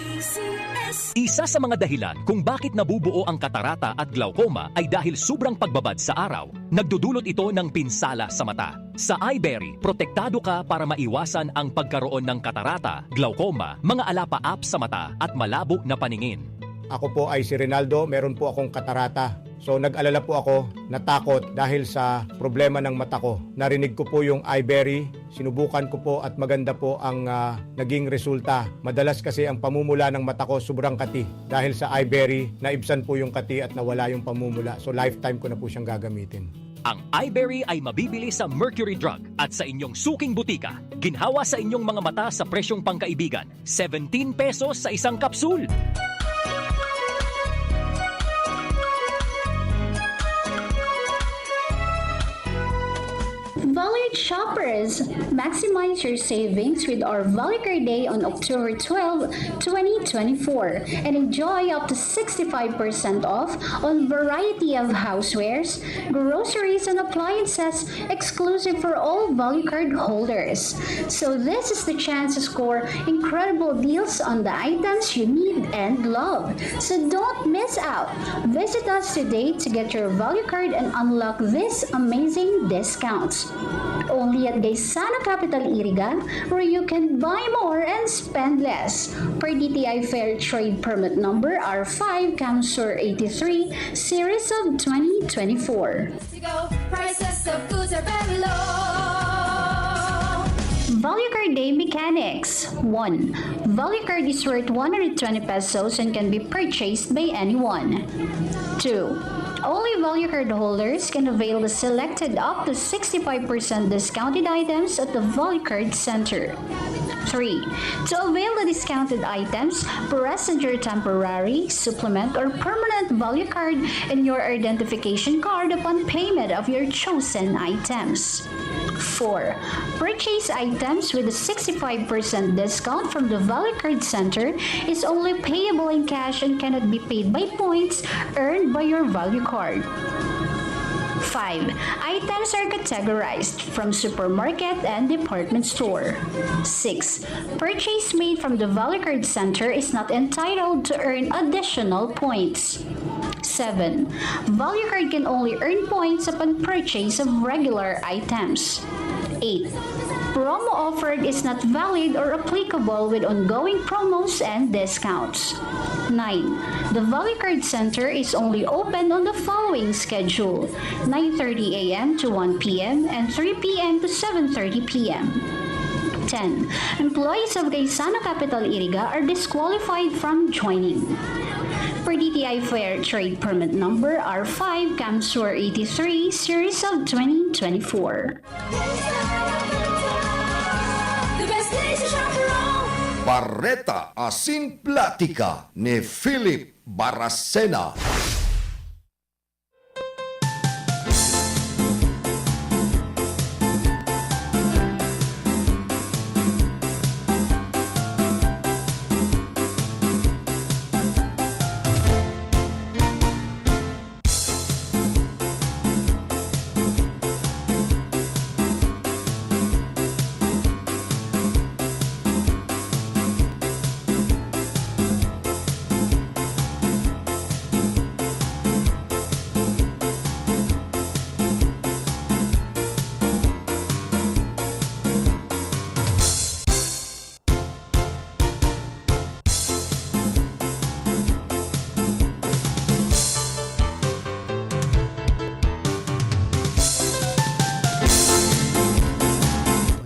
Isa sa mga dahilan kung bakit nabubuo ang katarata at glaucoma ay dahil sobrang pagbabad sa araw. Nagdudulot ito ng pinsala sa mata. Sa Eyeberry, protektado ka para maiwasan ang pagkaroon ng katarata, glaucoma, mga alapaap sa mata, at malabo na paningin. Ako po ay si Rinaldo, meron po akong katarata. So, nag-alala po ako, natakot dahil sa problema ng mata ko. Narinig ko po yung Eyeberry, sinubukan ko po at maganda po ang, ah, naging resulta. Madalas kasi ang pamumula ng mata ko sobrang kati. Dahil sa Eyeberry, naibsan po yung kati at nawala yung pamumula. So, lifetime ko na po siyang gagamitin. Ang Eyeberry ay mabibili sa Mercury Drug at sa inyong suking butika. Ginhawa sa inyong mga mata sa presyong pangkaibigan, seventeen pesos sa isang kapsul. Valley Shoppers, maximize your savings with our Value Card Day on October twelve, twenty twenty-four, and enjoy up to sixty-five percent off on variety of housewares, groceries, and appliances exclusive for all Value Card holders. So this is the chance to score incredible deals on the items you need and love. So don't miss out. Visit us today to get your Value Card and unlock these amazing discounts. Only at Gaisano Capital Iriga, where you can buy more and spend less. Per D T I Fair Trade Permit Number R five, CamSur eighty-three, Series of twenty twenty-four. Prices of goods are very low. Value Card Day Mechanics. One. Value Card is worth one hundred twenty pesos and can be purchased by anyone. Two. Only Value Card holders can avail the selected up to sixty-five percent discounted items at the Value Card Center. Three. To avail the discounted items, present your temporary, supplement, or permanent Value Card and your identification card upon payment of your chosen items. Four. Purchase items with a sixty-five percent discount from the Value Card Center is only payable in cash and cannot be paid by points earned by your Value Card. Five. Items are categorized from supermarket and department store. Six. Purchase made from the Value Card Center is not entitled to earn additional points. Seven. Value Card can only earn points upon purchase of regular items. Eight. Promo offered is not valid or applicable with ongoing promos and discounts. Nine. The Value Card Center is only open on the following schedule: nine thirty a m to one p m and three p m to seven thirty p m. Ten. Employees of Gaisano Capital Iriga are disqualified from joining. Per D T I Fair Trade Permit Number R five, CamSur eighty-three, Series of twenty twenty-four. The best place to shop around. Bareta asin Platika ni Philip Baracena.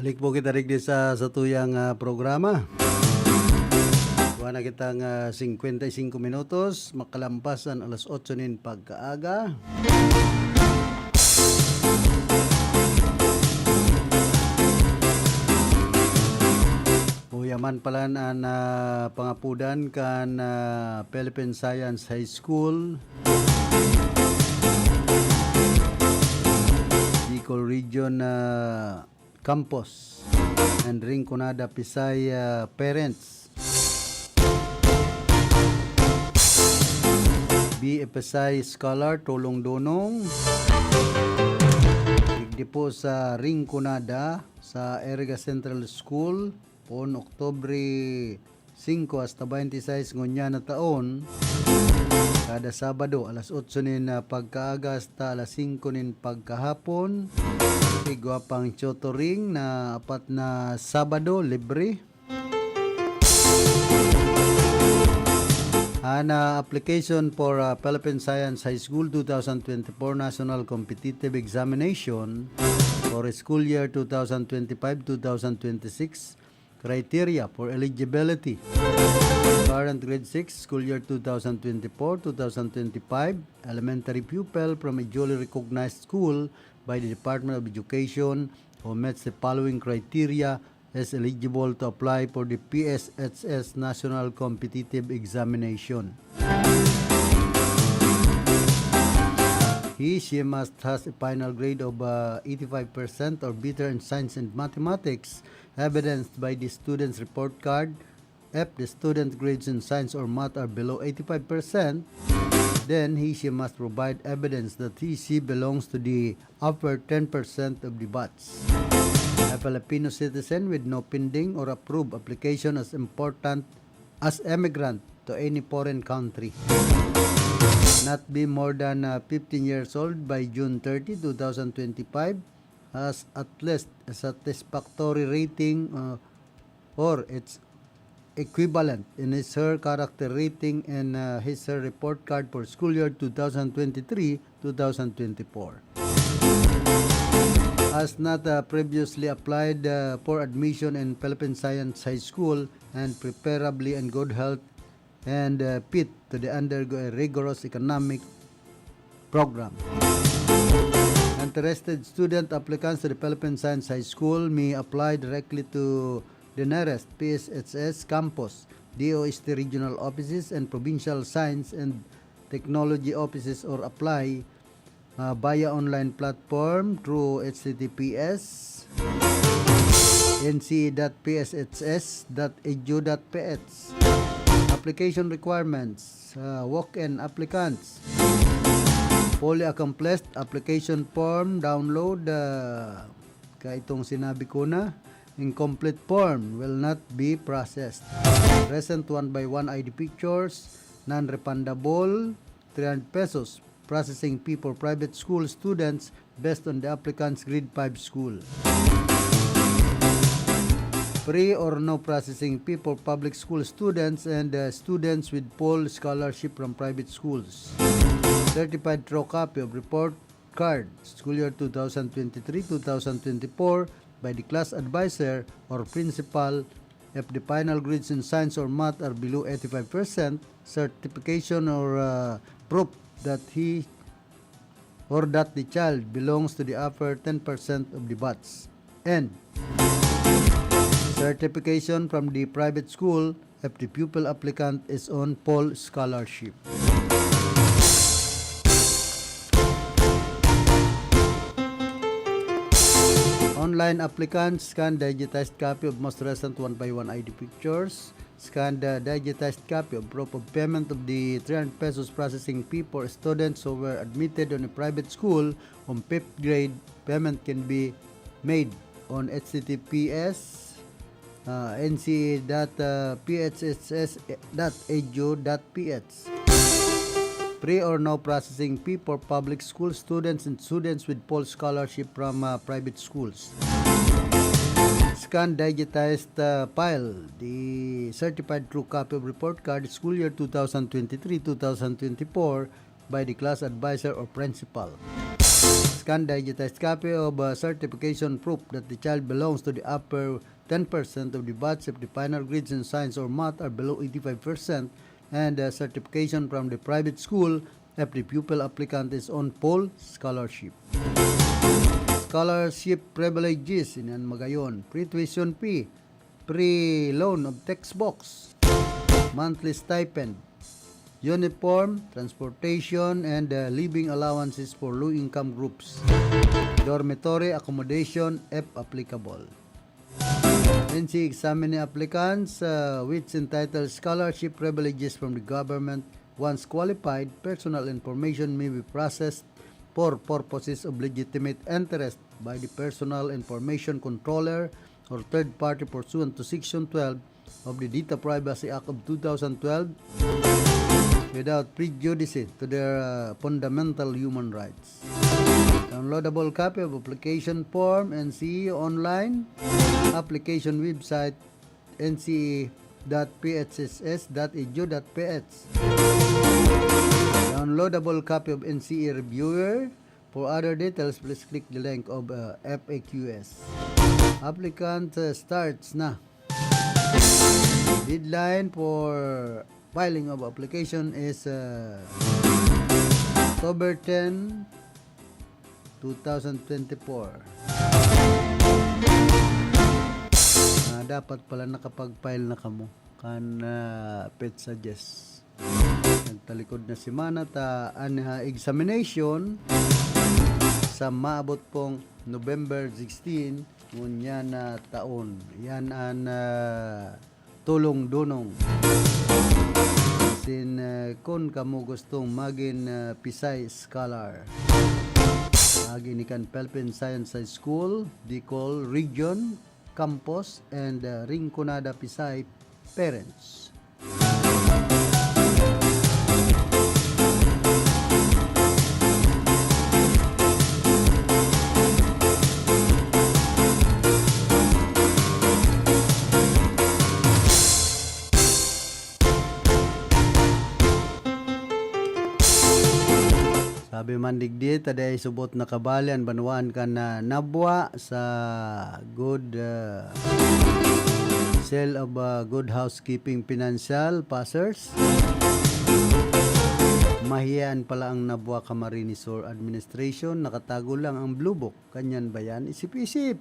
Balik po kita digdi sa satuyang, ah, programa. Kuha na kitang, ah, singkwenta y singko minutos, makalampas an alas otso nin pagkaaga. Uya man palan an, ah, pangapodan kan, ah, Philippine Science High School, Bicol Region, ah, Campus, and Rinconada Pisay, ah, parents. B F S I scholar, Tulong Dunong. Digdi po sa Rinconada, sa Iriga Central School, poon Oktubre singko hasta baynte sais ngunyan na taon, kada Sabado, alas otso nin, ah, pagkaaga hasta alas singko nin pagkahapon. Igwa pang tutoring na apat na Sabado, libre. An, ah, application for, ah, Philippine Science High School two thousand twenty-four National Competitive Examination for school year two thousand twenty-five, two thousand twenty-six. Criteria for eligibility. Current grade six, school year two thousand twenty-four, two thousand twenty-five, elementary pupil from a duly recognized school by the Department of Education who meets the following criteria is eligible to apply for the P S H S National Competitive Examination. He, she must has a final grade of uh, eighty-five percent or better in science and mathematics, evidenced by the student's report card. If the student grades in science or math are below eighty-five percent, then he, she must provide evidence that he, she belongs to the upper ten percent of the batch. A Filipino citizen with no pending or approved application as important as emigrant to any foreign country. Not be more than uh, fifteen years old by June thirty, two thousand twenty-five, has at least a satisfactory rating uh, or its equivalent in his her character rating and uh, his her report card for school year two thousand twenty-three two thousand twenty-four. Has not uh, previously applied uh, for admission in Philippine Science High School and preferably in good health and uh, fit to the undergo a rigorous economic program. Interested student applicants to the Philippine Science High School may apply directly to the nearest P S H S campus, D O S T regional offices, and provincial science and technology offices, or apply uh, via online platform through H T T P S N C E dot P S H S dot edu dot P H. Application requirements, uh, walk-in applicants. Fully accomplished application form, download. Uh, kaya itong sinabi ko na, incomplete form will not be processed. Present one by one I D pictures, non-refundable, three hundred pesos. Processing fee for private school students based on the applicant's grade five school. Free or no processing fee for public school students and uh, students with full scholarship from private schools. Certified true copy of report card, school year two thousand twenty-three two thousand twenty-four, by the class advisor or principal if the final grades in science or math are below eighty-five percent, certification or uh, proof that he or that the child belongs to the upper ten percent of the batch. And certification from the private school if the pupil applicant is on full scholarship. Online applicants scan digitized copy of most recent one by one I D pictures. Scan the digitized copy of proof of payment of the three hundred pesos processing fee for students who were admitted on a private school on fifth grade. Payment can be made on H T T P S uh, N C E dot P H S S dot edu dot P H. Free or no processing fee for public school students and students with full scholarship from uh, private schools. Scan digitized uh, file, the certified true copy of report card, school year two thousand twenty-three two thousand twenty-four, by the class advisor or principal. Scan digitized copy of a certification proof that the child belongs to the upper ten percent of the batch if the final grades in science or math are below eighty-five percent, and a certification from the private school if the pupil applicant is on full scholarship. Scholarship privileges, inan magayon, free tuition fee, free loan of textbooks, monthly stipend, uniform, transportation, and uh, living allowances for low-income groups, dormitory accommodation if applicable. N C E examinee applicants uh, which entitle scholarship privileges from the government, once qualified, personal information may be processed for purposes of legitimate interest by the Personal Information Controller or third party pursuant to Section twelve of the Data Privacy Act of two thousand twelve without prejudice to their uh, fundamental human rights. Downloadable copy of application form N C E online, application website N C E dot P H S S dot edu dot P H. Downloadable copy of N C E Reviewer. For other details, please click the link of uh, F A Q S. Applicant uh, starts na. Deadline for filing of application is uh, October ten, two thousand twenty-four. Ah, dapat pala nakapag-file na kamo kan uh, P H S A G S. Nag- talikod na semana ta an, ah, examination sa maabot pong November sixteen, ngunyan na taon. Yan an, ah, tulong dunong. Sin, ah, kun kamo gustong magin, ah, Pisay Scholar. Agi ni kan Philippine Science High School, Bicol Region, Campus, and, ah, Rinconada Pisay parents. Sabi man digdi, ta dai subot nakabali an banwaan kan, ah, Nabua sa good, ah, sale of, ah, good housekeeping financial passers. Mahiya an pala ang Nabua Camarines Sur Administration, nakatago lang ang Blue Book. Kanyan ba yan? Isip-isip.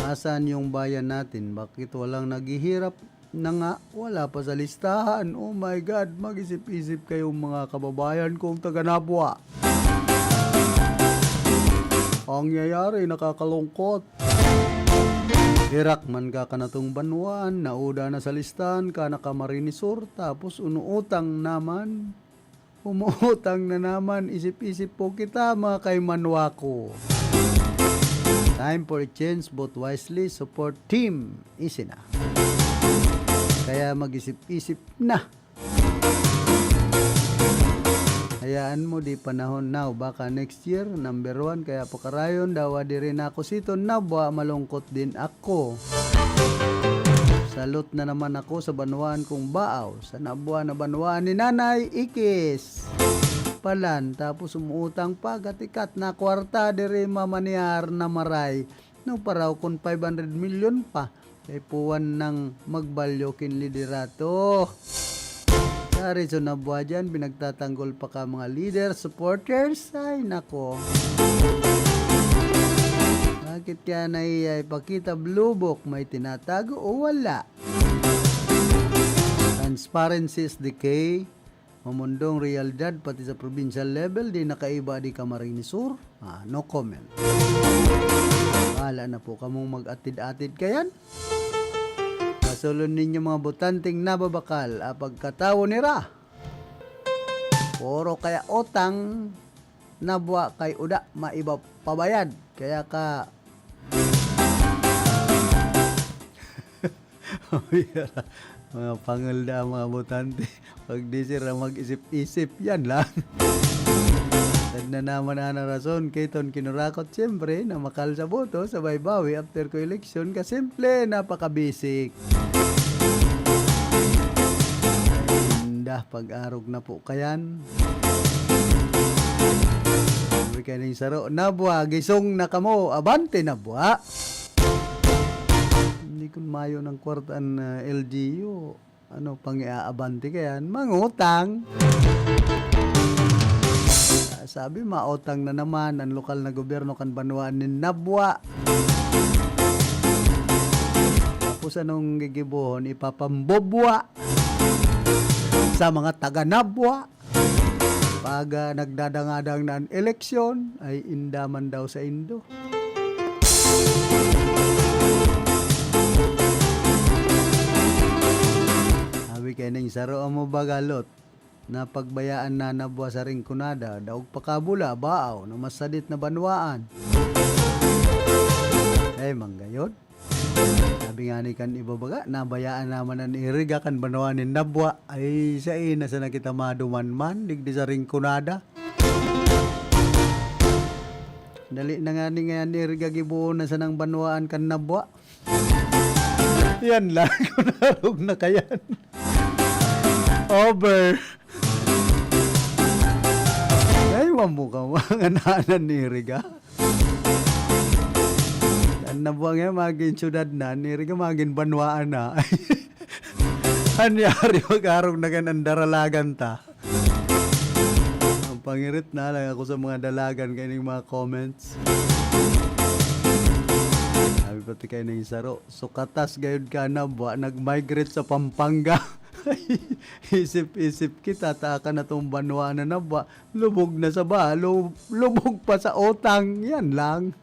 Nasaan yung bayan natin? Bakit walang naghihirap na nga, wala pa sa listahan? Oh my God, mag-isip-isip kayong mga kababayan kong taga Nabua. Ang nangyayari, nakakalungkot. Hirak man ka kanatong banwaan, nauda na sa listahan ka na Camarines Sur, tapos unuutang naman. Umuutang na naman, isip-isip po kita, mga kaimanwa ko. Time for a change, vote wisely, support Team Easy na. Kaya mag-isip-isip na. Hayaan mo, di panahon now, baka next year, number one, kaya pakarayon, dawa diri na ako siton, Nabua, malungkot din ako. Salot na naman ako sa banwaan kong Baaw, sa Nabua na banwaan ni Nanay Ikis. Palan, tapos umuutang pa, gatikat na kwarta, diri mamaniyar na maray. No, paraw kun five hundred million pa, kay puwan nang magbalyo kin liderato. Sa Rizal na buwa dyan, pinagtatanggol pa ka mga leader, supporters. Ay, nako. Bakit kaya nahiya ipakita, Blue Book? May tinatago o wala? Transparency is the key. Mamundong realidad, pati sa provincial level, di nakaiba di Camarines Sur. Ah, no comment. Bahala na po kamong mag-atid-atid kayan. Pasulon ninyo mga botanteng nababakal, ah, pagkatawo nira. Puro kaya utang, nabwa kay uda, maiba pabayad. Kaya ka, mga pangulda, mga botante. Pag di sira mag-isip-isip, yan lang. Sad na naman ana rason, kay ton kinurakot, siyempre, na makal sa boto, sabay bawi after ko eleksyon, kasimple, napakabisik. Inda, pag-arog na po kayan. Sabi kayo ning saro, "Nabwa, gisong na kamo, abante, nabwa." Hindi kun mayo ng kwarta an, ah, L G U, ano pang iaabante kayan? Mangutang. Ah, sabi, mautang na naman ang lokal na gobyerno kan banwaan nin Nabwa. Tapos anong gigibohon? Ipapambobwa sa mga taga Nabwa. Pag, ah, nagdadangadang na an eleksyon, ay inda man daw sa indo. Sabi kay ning saro, "Amo baga, Lot, napagbayaan na nabwa sa Rinconada, daog pa kabula, baaw, na masadit na banwaan." Ay, manggayod. Sabi nga ni kan iba baga, nabayaan naman an iriga kan banwaan nin Nabwa. Ay, sain na sana kita maduman man, digdi sa Rinconada. Dali na nga ni ngayan iriga gibohon na sanang banwaan kan Nabwa. Yan lang, kunarog na kayan. Over. Ay, mamuka, mga nanan ni iriga. An Nabwa ngayon, magin syudad na, an iriga magin banwaan na. Anyari, mag-arog na kan an daralagan ta. Ang pangirit na lang ako sa mga dalagan kaining mga comments. Sabi Pati kayo na yung saro. So, katas gayod ka na buwa, nag-migrate sa Pampanga. Isip-isip kita, ta kan atong banwa na nabwa, lubog na sa ba, lu-, lubog pa sa utang. Yan lang.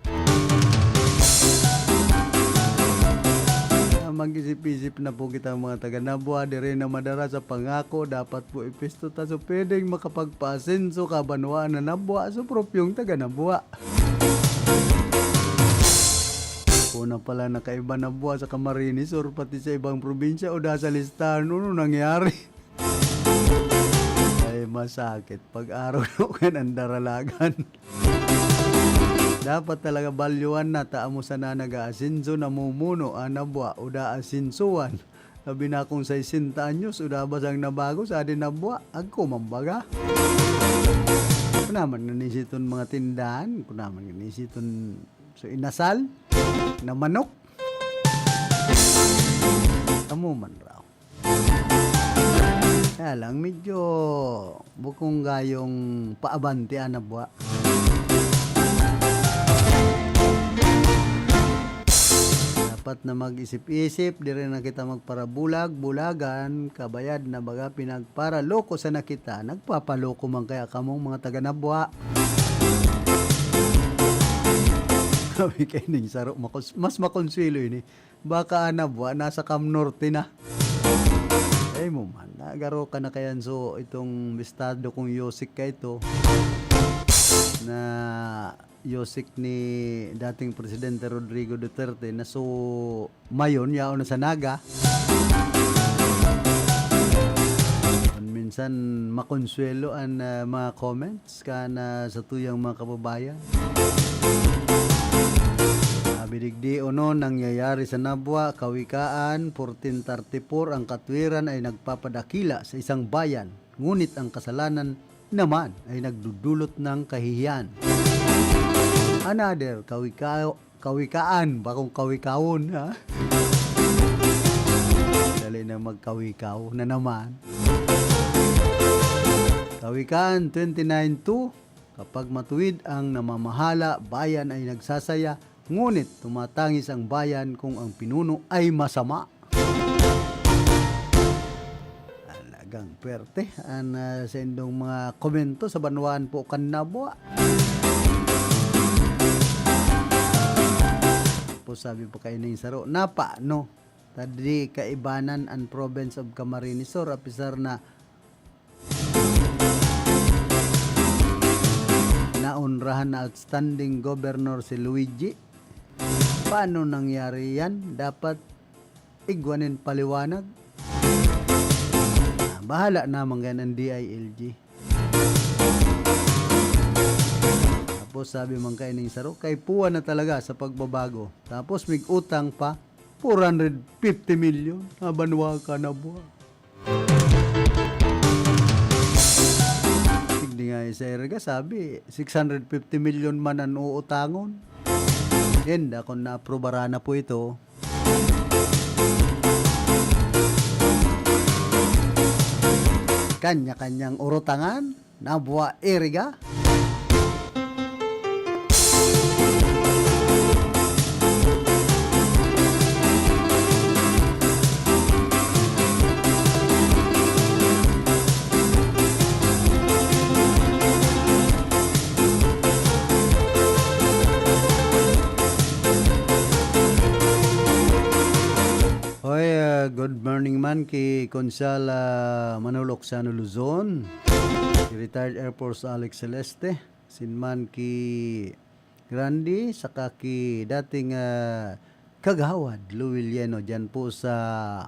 Ah, mag-isip-isip na po kita, mga taga Nabwa, dire na madara sa pangako, dapat po ipisto ta. So, pwedeng makapagpaasenso ka banwa na Nabwa, so propyong taga Nabwa. Una pala nakaiba na buwa sa Camarines or pati sa ibang probinsya o da sa listahan. Ano nangyari? Ay, masakit. Pag-araw na kan ang daralagan. Dapat talaga balyuan na, ta amo sana nag-aasenso, namumuno, ana buwa, o da asensuan. Labi na kung sesenta anyos, o da ba sang nabago sa adin na buwa? Agko man baga. Kung naman nga nisiton mga tindahan, kung naman nga nisiton so inasal na manok. Kamo man raw. Kaya lang, medyo bukong gayong paabanti, ana buwa. Dapat na mag-isip-isip, dire na kita magparabulag, bulagan, kabayad na baga pinagparaloko sana kita, nagpapaloko man kaya kamong mga taga Nabwa. Sabi kay ning saro, makons-, mas makonswelo ini. Baka ana buwa, nasa Cam Norte na. Ay mo man, nagaro ka na kayan. So, itong bistado kong Yosik ka ito, na Yosik ni dating Presidente Rodrigo Duterte, na so, mayon, yaon na sa Naga. Minsan, makonswelo an, ah, mga comments. Kan, ah, satuyang mga kababayan. Sabi digdi, ono nangyayari sa Nabwa, Kawikaan, fourteen thirty-four, ang katwiran ay nagpapadakila sa isang bayan, ngunit ang kasalanan naman ay nagdudulot ng kahihiyan. Another, Kawika-, Kawikaan, bakong Kawikawon, ha? Dali na magkawikaw na naman. Kawikaan twenty-nine two, kapag matuwid ang namamahala, bayan ay nagsasaya, ngunit tumatangis ang bayan kung ang pinuno ay masama. Talagang pwerte an, ah, saindong mga komento sa banwaan po kan Nabwa. Tapos sabi pa kayo na yung saro, "Napa, no? Tadi kaibanan an province of Camarines Sur, apisar na naonrahan na outstanding governor si Luigi. Paano nangyari yan? Dapat igwa nin paliwanag." Ah, bahala naman yan ang D I L G. Tapos sabi man kaining saro, kay puwa na talaga sa pagbabago. Tapos mig-utang pa, four hundred fifty million. Abanwa ka na buwa. Hindi nga yung sa Erga, sabi, six hundred fifty million man ang uutangon. Yan, akong naaprobara na po ito. Kanya-kanyang urutangan, Nabwa Erga. Hoy, ah, good morning man ki Konsal, ah, Manolo Oksano Luzon, ki retired Air Force Alex Celeste, sin man ki Grande, saka ki dating, ah, Kagawad Louie Lieno dyan po sa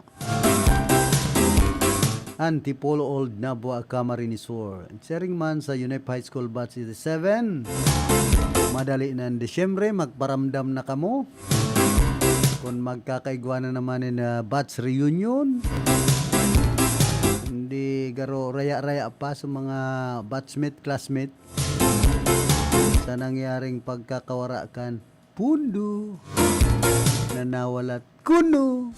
Antipolo Old Nabua, Camarines Sur. Sharing man sa UNEP High School Batch eighty-seven. Madali na ang Disyembre, magparamdam na kamo. Kung magkakaigwa na naman in, ah, batch reunion, hindi garo raya-raya pa sa mga batchmate, classmate. Sa nangyaring pagkakawara kan pundo na nawalat kuno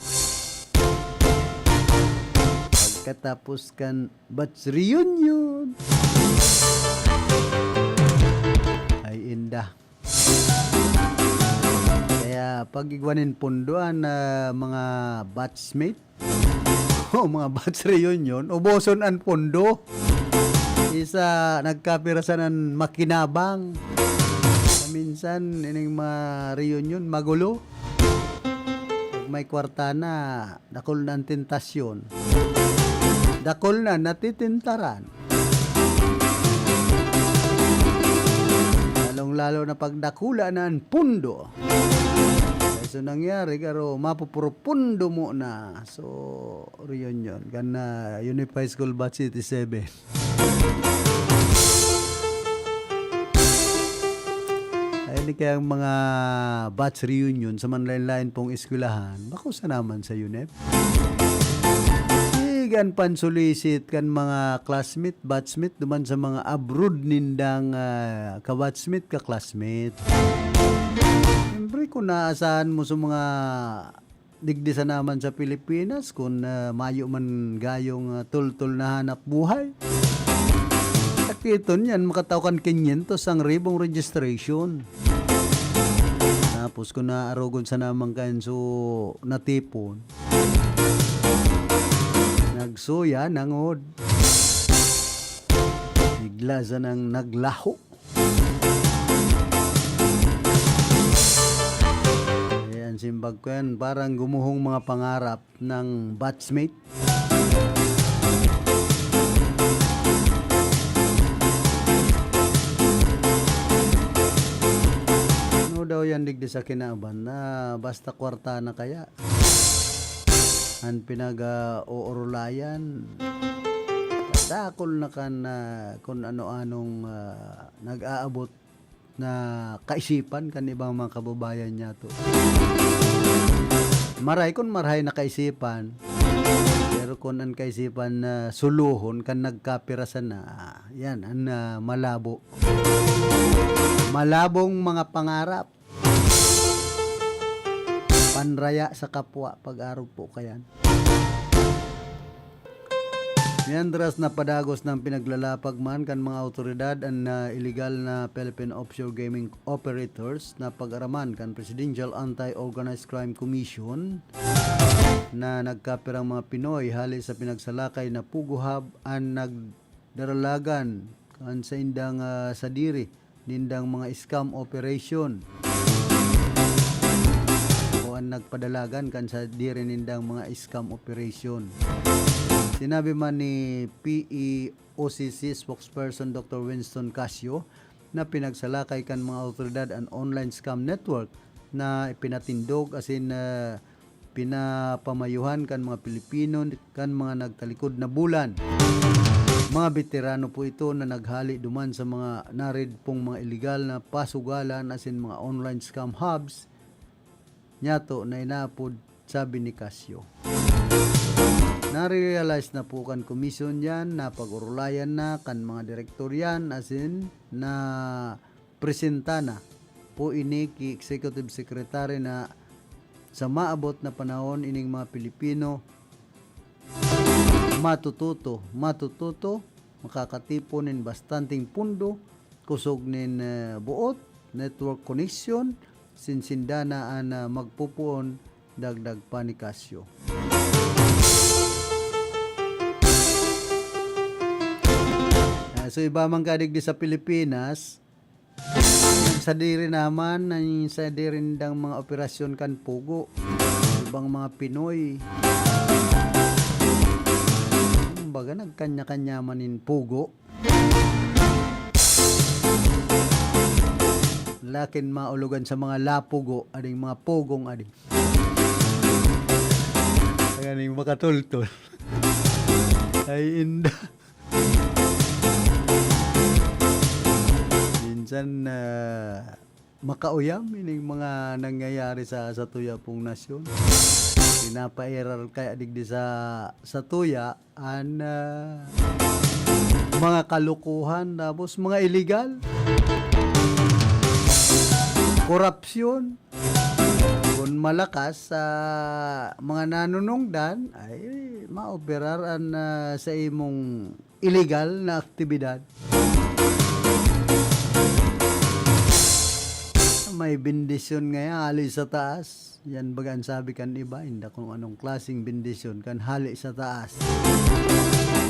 pagkatapos kan batch reunion. Ay, inda. Sa Kaya pag igwa nin pondo an, ah, mga batchmate o mga batch reunion, uboson an pondo. Isa nagkapirasan an makinabang. Minsan, ining mga reunion, magulo. Pag may kwarta na, dakul na an tentasyon. Dakul na natitintaran. Lalong-lalo na pag dakula na an pundo. Kaya so nangyari, garo, mapupurupundo mo na. So, reunion. Kan, ah, Unified School Batch eighty-seven. Ay, ni kaya ang mga batch reunion sa manlain-lain pong eskwelahan, bako sa naman sa UNEP. Igan pansulisit kan mga classmate, batchmate, duman sa mga abroad nindang, ah, kabatchmate, ka-classmate. Siyempre, kung naasahan mo sa mga digdi sa naman sa Pilipinas, kung, ah, mayo man gayong, ah, tultol na hanap buhay, sakiton yan, makatao kan kinyentos ang ribong registration. Tapos kung naarogon sa naman kayan so natipon, nagsuya, nangod. Bigla sanang naglaho. Eh, an simbag ko yan, parang gumuhong mga pangarap ng batchmate. Ano daw yan digdi sa kinaban na basta kwarta na kaya? An pinag-uurulayan, dakul na kan, ah, kun ano-anong, ah, nag-aabot na kaisipan kan ibang mga kababayan niyato. Maray kun marahay na kaisipan, pero kun an kaisipan na sulohon kan nagkapirasan na, yan an, ah, malabo. Malabong mga pangarap. Panraya sa kapwa, pag-arog po kayan. Mientras napadagos ng pinaglalapag man kan mga awtoridad an, ah, iligal na Philippine offshore gaming operators na pag-araman kan Presidential Anti-Organized Crime Commission na nagkapirang mga Pinoy hali sa pinagsalakay na Pogo Hub an nagdaralagan kan saindang, ah, sadiri nindang mga scam operation o an nagpadalagan kan sadiri nindang mga scam operation. Sinabi man ni P E O C C spokesperson Doctor Winston Casio na pinagsalakay kan mga awtoridad an online scam network na ipinatindog asin, ah, pinapamayuhan kan mga Pilipino kan mga nagtalikod na bulan. Mga beterano po ito na naghali duman sa mga narid pong mga iligal na pasugalan asin mga online scam hubs niyato na inaapod, sabi ni Casio. Nare-realize na po kan komisyon yan, napag-orolayan na kan mga direktor yan, asin na presenta na po ini ki Executive Secretary na sa maabot na panahon ining mga Pilipino matututo, matututo, makakatipon nin bastanteng pundo, kusog nin, eh, buot, network connection, sinsinda na an, ah, magpupuon, dagdag pa ni Casio. Ah, so iba man kadigdi sa Pilipinas, sadiri naman, ang sadiri nindang mga operasyon kan Pogo. Ibang mga Pinoy. Kumbaga, nagkanya-kanya man nin Pogo. Lakin maulugan sa mga lapugo, ading mga pugong adi. Kaya ning makatultol. Ay, inda. Minsan, ah, makauyam ining mga nangyayari sa, sa tuya pong nasyon. Pinapairal kaya digdi sa, sa tuya an, ah, mga kalukuhan, tapos mga iligal. Korapsyon. Kung malakas sa mga nanunungdan, ay maoperar an, ah, sa imong iligal na aktibidad. May bendisyon ngaya hali sa taas. Yan baga an sabi kan iba, inda kung anong klaseng bendisyon kan hali sa taas.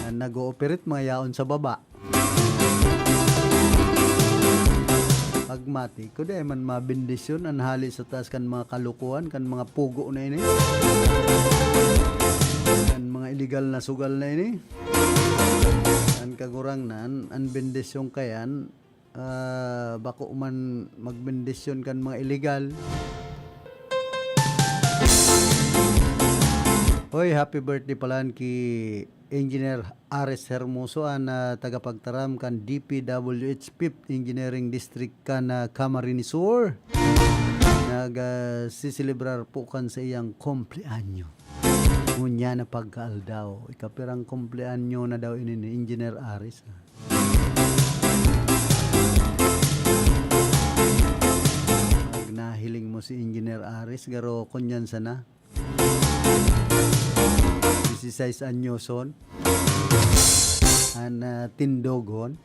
An nag-ooperate, mga yaon sa baba. Pagmati ko, di man mabendisyon an hali sa taas kan mga kalokohan, kan mga pugo na ini. Kan mga iligal na sugal na ini. An kagurangnan, an bendisyon kayan, ah, bako man magbendisyon kan mga iligal. Hoy, happy birthday palan ki Engineer Ares Hermoso, an, ah, tagapagtaram kan D P W H Fifth Engineering District kan, ah, Camarines Sur. Nag, ah, siselebrar po kan sa iyang kumpleanyo. Ngunyan na pagkaaldaw, ikapirang kumpleanyo na daw ini ni Engineer Ares, ah. Pag nahiling mo si Engineer Ares, garo kunyan sana. Disisais anyoson. An, ah, tindogon.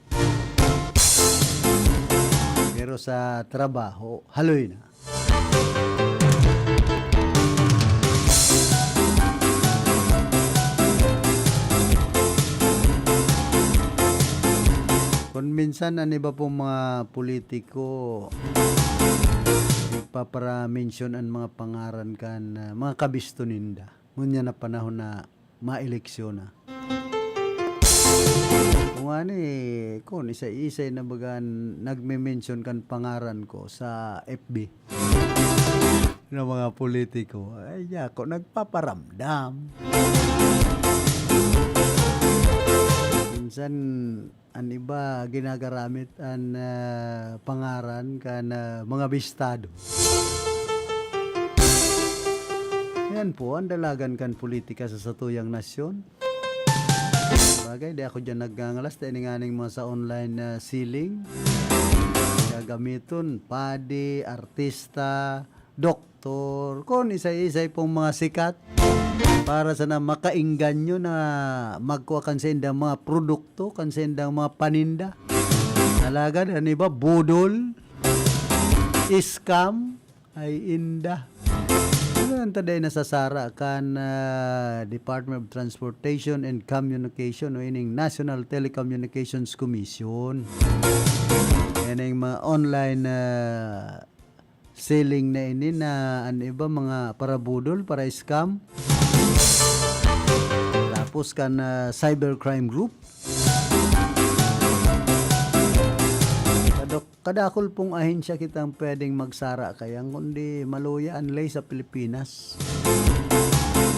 Pero sa trabaho, haloy na. Kun minsan, an iba pong mga politiko, nagpapara-mention an mga pangaran kan, ah, mga kabisto ninda. Ngunyan na panahon na maeleksyon na. Kung ani, kun isa-isay na baga an nagme-mention kan pangaran ko sa F B na mga politiko, ay, ako nagpaparamdam. Minsan, an iba ginagaramit an, ah, pangaran kan, ah, mga bistado. Yan po an dalagan kan politika sa satuyang nasyon. Bagay, di ako diyan nagngangalas, dahil nga ning mga sa online na selling, gagamiton, padi, artista, doktor, kun isay-isay pong mga sikat para sana makaengganyo na magkua kan saindang mga produkto, kan saindang mga paninda. Alagad an iba, budol, scam, ay inda. Ano ang taday nasasara kan, ah, Department of Transportation and Communication o ining National Telecommunications Commission? Yan ang mga online, ah, selling na ini na an iba mga parabudol, para-scam. Tapos kan, ah, cybercrime group. Kadok-, kadakol pong ahensya kitang pwedeng magsara kayan, kundi maluya an ley sa Pilipinas.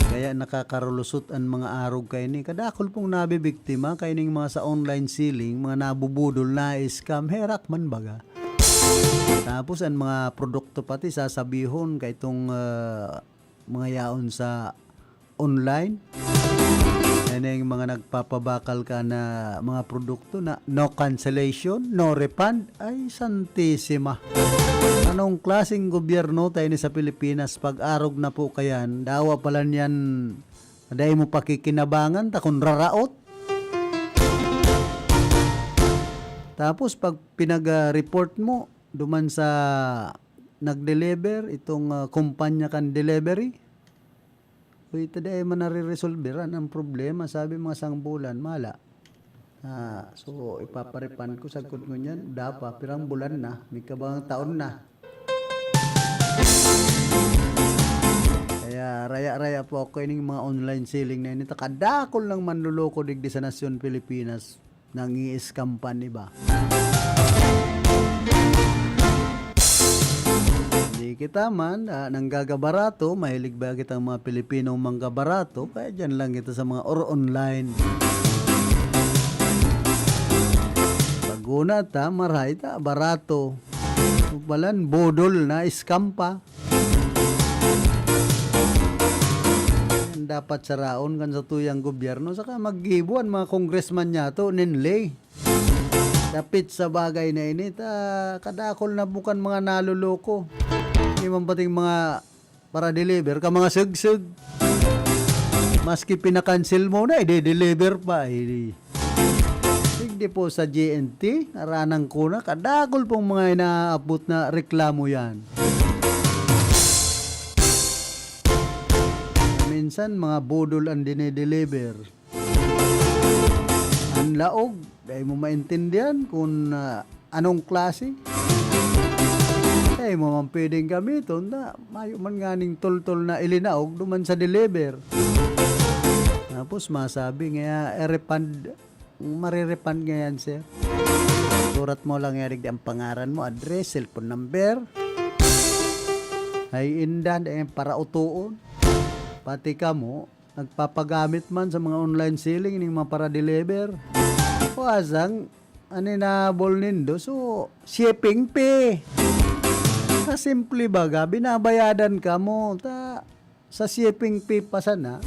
Kaya nakakarulusot an mga arog kaini. Kadakol pong nabibiktima kaining mga sa online selling, mga nabubudol, na-scam, herak man baga. Tapos an mga produkto pati sasabihon kaitong, ah, mga yaon sa online. Yan yung mga nagpapabakal ka na mga produkto na no cancellation, no refund. Ay, santisima. Anong klaseng gobyerno tayo ni sa Pilipinas? Pag-arog na po kayan, dawa pala niyan, dahil mo pakikinabangan, ta kung raraot. Tapos pag pinag-report mo, duman sa nag-deliver, itong, ah, kumpanya kan delivery, "Uy, ito dai man nare-resolveran ang problema," sabi, "mga sangbulan, mala." Ah, so, ipaparepan ko, sagkod ngunyan, dapa, pirang bulan na, may kabang taon na. Kaya raya-raya po ako ining mga online selling na ini. Takadakol ng manloloko digdi sa nasyon Pilipinas. Nang-i-scam pa an iba. Di kita man, ah, nanggagabarato, mahilig ba kitang mga Pilipinong manggabarato? Kaya diyan lang kita sa mga or online. Pag una ta, maray ta, barato. Balan, bodol na, scam pa. Yan dapat saraon kan satuyang gobyerno, saka maggibo an mga congressman niyato nin ley. Dapit sa bagay na ini, ta kadakol na bukan mga naloloko. Di man pating mga para-deliver ka, mga sugsug. Maski pinakansel mo na, ide-deliver pa. Eh, Di po sa G N T, naranan ko na, kadakol pong mga inaabot na reklamo yan. Minsan, mga budol ang dinideliver. Ang laog, dai mo maintindihan kung, ah, anong klase. Dai mo man pwedeng gamiton na mayo man nganing toltol na ilinaog duman sa deliver. Tapos masabi nga, i-refund, mare-refund ngayan, sir. Surat mo lang yan, digdi ang pangaran mo, address, cellphone number. Ay, inda, dai para utuon. Pati kamo, nagpapagamit man sa mga online selling ning mga para-deliver. O asang, an inahabol nindo, so, shipping fee. Sa simple baga, binabayadan kamo. Ta, sa shipping fee pa sana.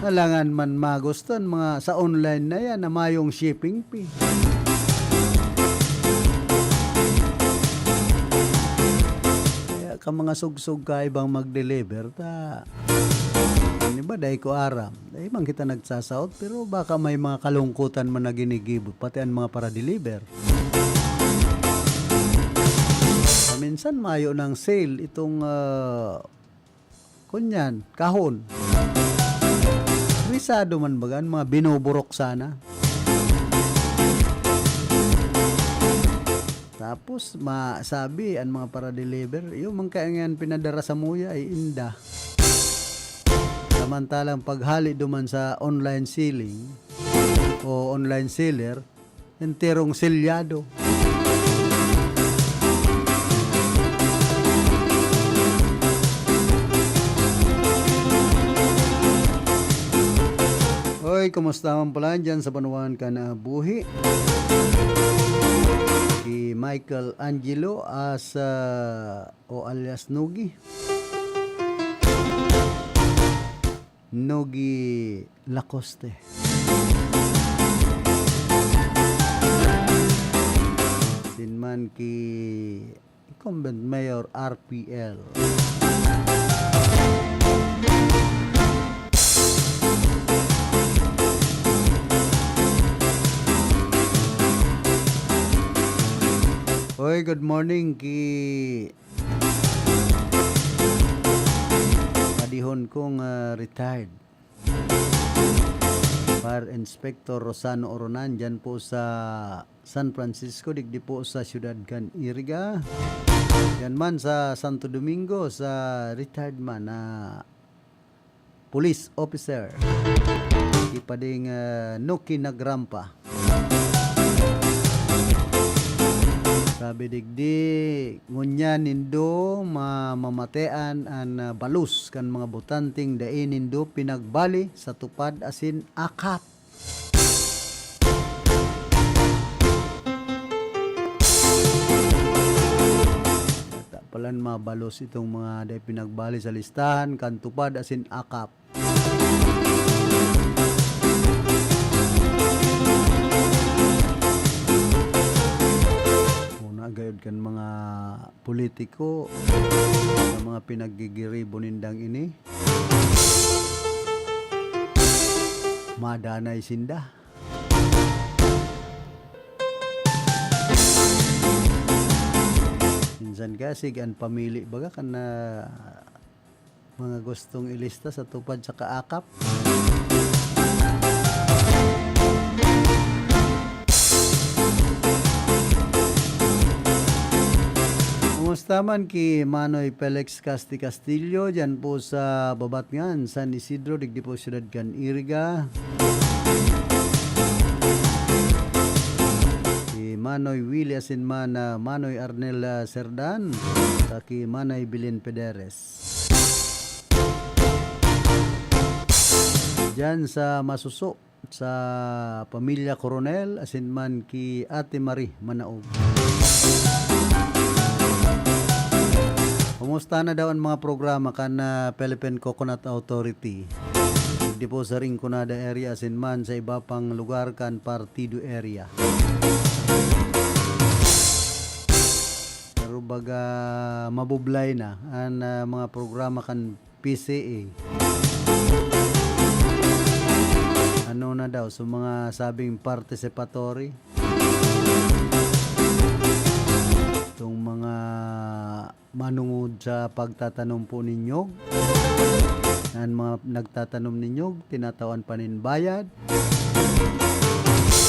Alangan man magusto an mga sa online na yan na mayong shipping fee. Kaya ka mga sugsog ka ibang mag-deliver, ta, ano ba, dai ko aram. Dai man kita nagsasaot, pero baka may mga kalungkutan man na ginigibo, pati ang mga para-deliver. Paminsan mayo ng sale itong, ah, kunyan, kahon. Risado man baga, ang mga binuburok sana. Tapos, masabi ang mga para-deliver, yung mga kaingan pinadara sa muya ay inda. Samantalang paghali duman sa online selling o online seller, enterong selyado. Oy, kumusta man pala dyan sa banwaan ka na buhi? Si Michael Angelo as, ah, o alias Nugi. Nogi Lacoste. Asin man ki incumbent mayor R P L. Hoy, good morning ki padihon kong, ah, retired. Fire Inspector Rosano Oronan, dyan po sa San Francisco, digdi po sa siyudad kan Iriga. Yan man sa Santo Domingo, sa retired man na police officer. Ipading, ah, Nuki Nagrampa. Sabi digdi, ngunyan nindo mamamatean an, ah, balos kan mga botanteng dai nindo pinagbali sa TUPAD asin AKAP. Data palan mabalos itong mga dai pinagbali sa listahan kan TUPAD asin AKAP. Una gayod kan mga politiko, sa mga pinaggigiribo nindang ini, madanay sinda. Minsan kasi, an pamili baga kan, ah, mga gustong ilista sa TUPAD saka AKAP. Kumusta man ki Manoy Felix Casti Castillo, dyan po sa Babatngan, San Isidro, digdi po siyudad kan Iriga. Ki Manoy Willy asin man, ah, Manoy Arnel, ah, Serdan, saka ki Manay Belen Pederes. Diyan sa Masuso, sa pamilya Coronel, asin man ki Ate Marie Manaog. Kumusta na daw an mga programa kan, ah, Philippine Coconut Authority? Digdi po sa Rinconada area, asin man sa iba pang lugar kan Partido area. Pero baga mabublay na an, ah, mga programa kan P C A. Ano na daw, so mga sabing participatory. Itong mga manungod sa pagtatanom po nin nyog. An mga nagtatanom nin nyog, tinatawan pa nin bayad.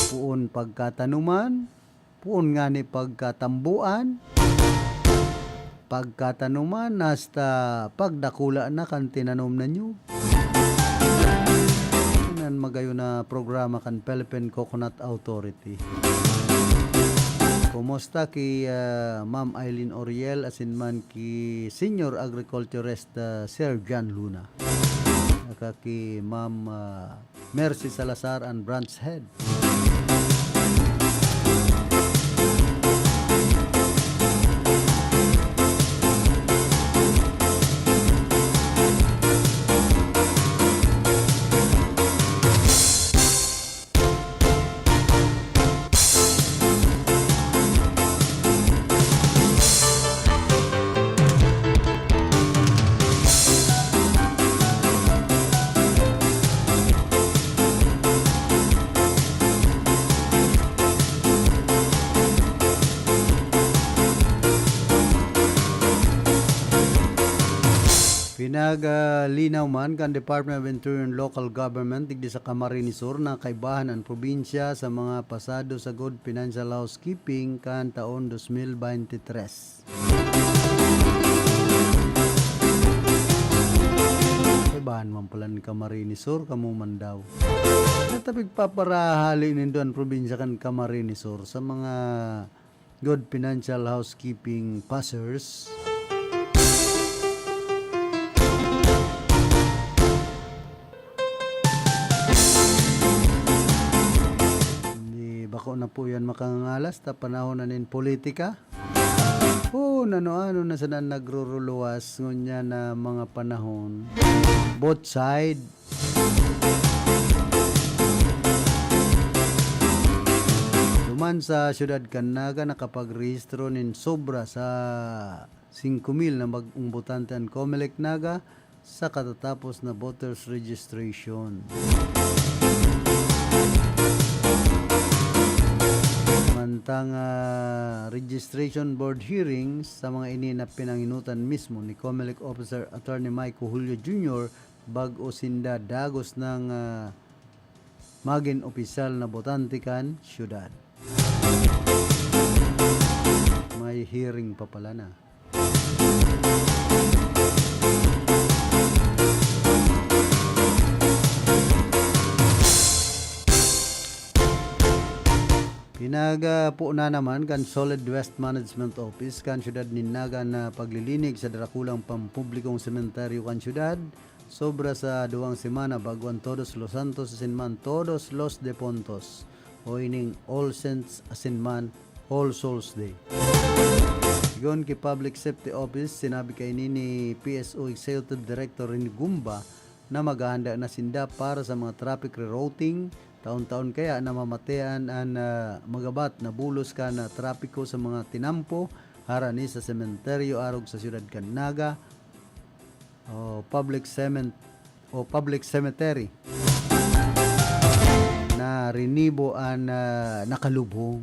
Poon pagkatanuman, poon ngani pagkatamboan, pagkatanuman, hasta pagdakula na kan tinanom na nyog. Nan magayon na programa kan Philippine Coconut Authority. Kumusta ki, ah, Ma'am Eileen Oriel asin man ki Senior Agriculturist, ah, Sir John Luna? Saka ki Ma'am, ah, Mercy Salazar, an branch head. Pinagalinaw man kan Department of Interior and Local Government digdi sa Camarines Sur na kaibahan an probinsya sa mga pasado sa good financial housekeeping kan taon dos mil baynte tres. Kaibahan man pala ni Camarines Sur, kamo man daw. Nata pigpaparahali nindo an probinsya kan Camarines Sur sa mga good financial housekeeping passers. Hindi, bako na po yan makangangalas ta panahon na nin politika. Oh, nano-ano na sana nagruruluwas ngunyan na mga panahon. Both side. Duman sa siyudad kan Naga, nakapagrehistro nin sobra sa singko mil na bag-ong botante an Comelec Naga sa katatapos na voters registration. Mantang, ah, registration board hearings sa mga ini na pinanginutan mismo ni Comelec Officer Attorney Mike Julio Junior, bag-o sinda dagos nang, ah, magin opisyal na botante kan syudad. May hearing pa pala na. Pinagapo na naman kan Solid Waste Management Office kan syudad nin Naga na paglilinig sa darakulang pampublikong sementeryo kan syudad, sobra sa duwang semana bago an Todos los Santos asin man Todos los Defuntos, o ining All Saints asin man All Souls Day. Sigon ki Public Safety Office, sinabi kaini ni P S O Executive Director Rene Gumba na maghahanda na sinda para sa mga traffic rerouting. Taon-taon kaya namamatean an, ah, magabat na bulos kan, ah, trapiko sa mga tinampo harani sa sementeryo arog sa siyudad kan Naga o public cemen-, o public cemetery na rinibo an, ah, nakalubong.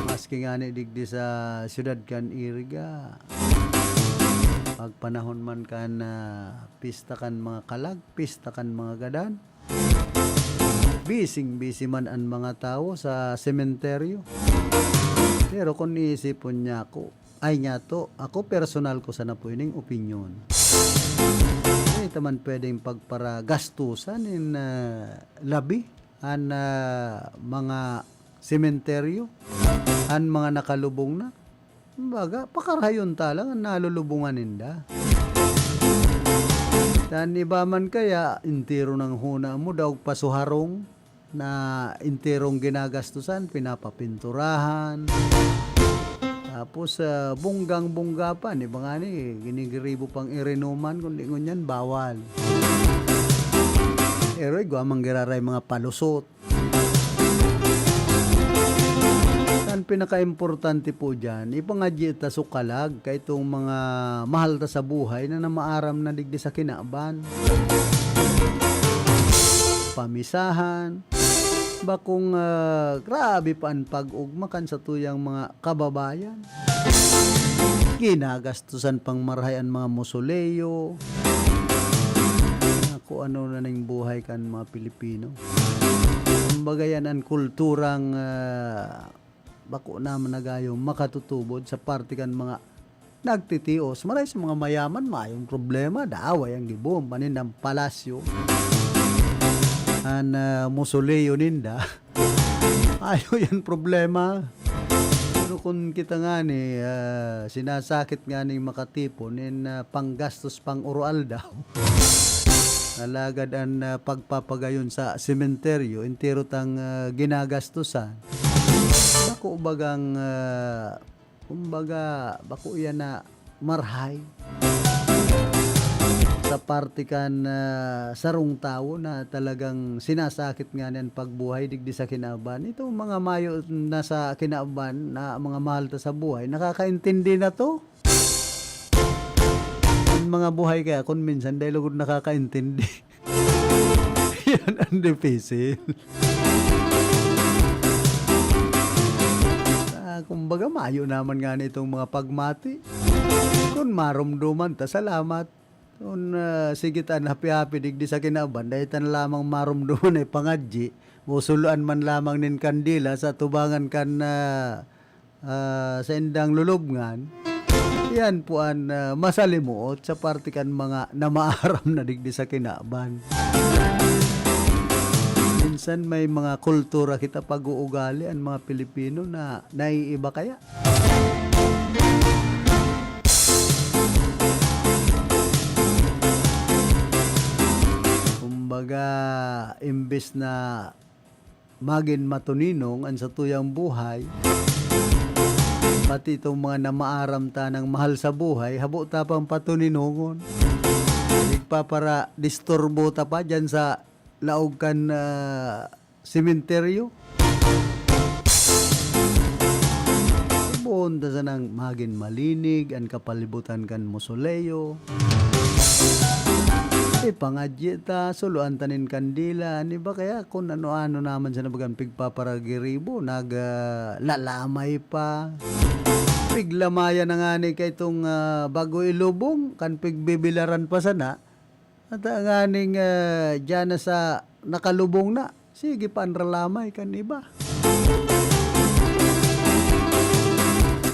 Maski ngani digdi sa siyudad kan Iriga, pagpanahon man kan, ah, pista kan mga kalag, pista kan mga gadan, bising-bisi man an mga tawo sa sementeryo. Pero kun iisipon niya ako, ay niya to, ako personal ko sana po ining opinyon. Hindi ta man pwedeng pagparagastusan nin, ah, labi an, ah, mga sementeryo, an mga nakalubong na. Kumbaga, pakarahayon ta lang an nalulubongan ninda. An iba man kaya, entero nang hona mo, daog pa suharong na enterong ginagastusan, pinapapinturahan. Tapos, ah, bonggang-bongga pa, iba ngani, ginigiribo pang irinuman, kundi ngunyan, bawal. Pero igwa man giraray mga palusot. An pinakaimportante po diyan, ipangadyi ta so kalag kaitong mga mahal ta sa buhay na namaaram na digdi sa kinaban. pamisahan. Bakong, ah, grabe pa an pag-ugma kan satuyang mga kababayan. Ginagastusan pang marahay an mga mosoleo. Naku, ano na ning buhay kan mga Pilipino? Kumbaga, yan an kulturang, ah, bako naman na gayo makatutubod sa parte kan mga nagtitios. Maray sa mga mayaman, mayong problema, dawa yang gibohon pa nindang palasyo. An, ah, mosoleo ninda. Ayo yan problema. Pero kun kita ngani, ah, sinasakit nganing makatipon nin, ah, panggastos pang oro-aldaw. Alagad an, ah, pagpapagayon sa sementeryo, entero tang, ah, ginagastosan. Bako bagang, ah, kumbaga, bako yan na marhay sa parte kan, ah, sarong tawo na talagang sinasakit ngani an pagbuhay digdi sa kinaban. Itong mga mayo na sa kinaban na mga mahal ta sa buhay, nakakaintindi na 'to. An mga buhay kaya kun minsan dai lugod nakakaintindi. Yan ang dipisil. Ah, kumbaga, mayo naman ngani itong mga pagmati. Kun maromdoman ta, salamat. Kun, ah, sige ta an hapi-hapi digdi sa kinaban, dai ta na lamang maromdoman na ipangadyi, o suluan man lamang nin kandila sa atubangan kan, ah, ah, saindang lulubngan, iyan po an, ah, masalimuot sa parte kan mga namaaram na digdi sa kinaban. Minsan may mga kultura kita, pag-uugali an mga Pilipino na naiiba kaya. Kumbaga, imbes na magin matuninong an satuyang buhay, pati itong mga namaaram tanang mahal sa buhay, habo ta pang patuninongon. Nagpapara-disturbo ta pa diyan sa laog kan, ah, sementeryo. Boon ta sanang magin malinig an kapalibutan kan mosoleo. Ipangadyi ta, suluan ta nin kandila, an iba kaya kun ano-ano naman sana bagang pigpaparagiribo, nag, ah, lalamay pa. Piglamayan na ngani kaitong, ah, bago ilubong, kan pigbibilaran pa sana. At, ah, nganing, ah, diyan na sa nakalubong na, sige pa an ralamay kan iba.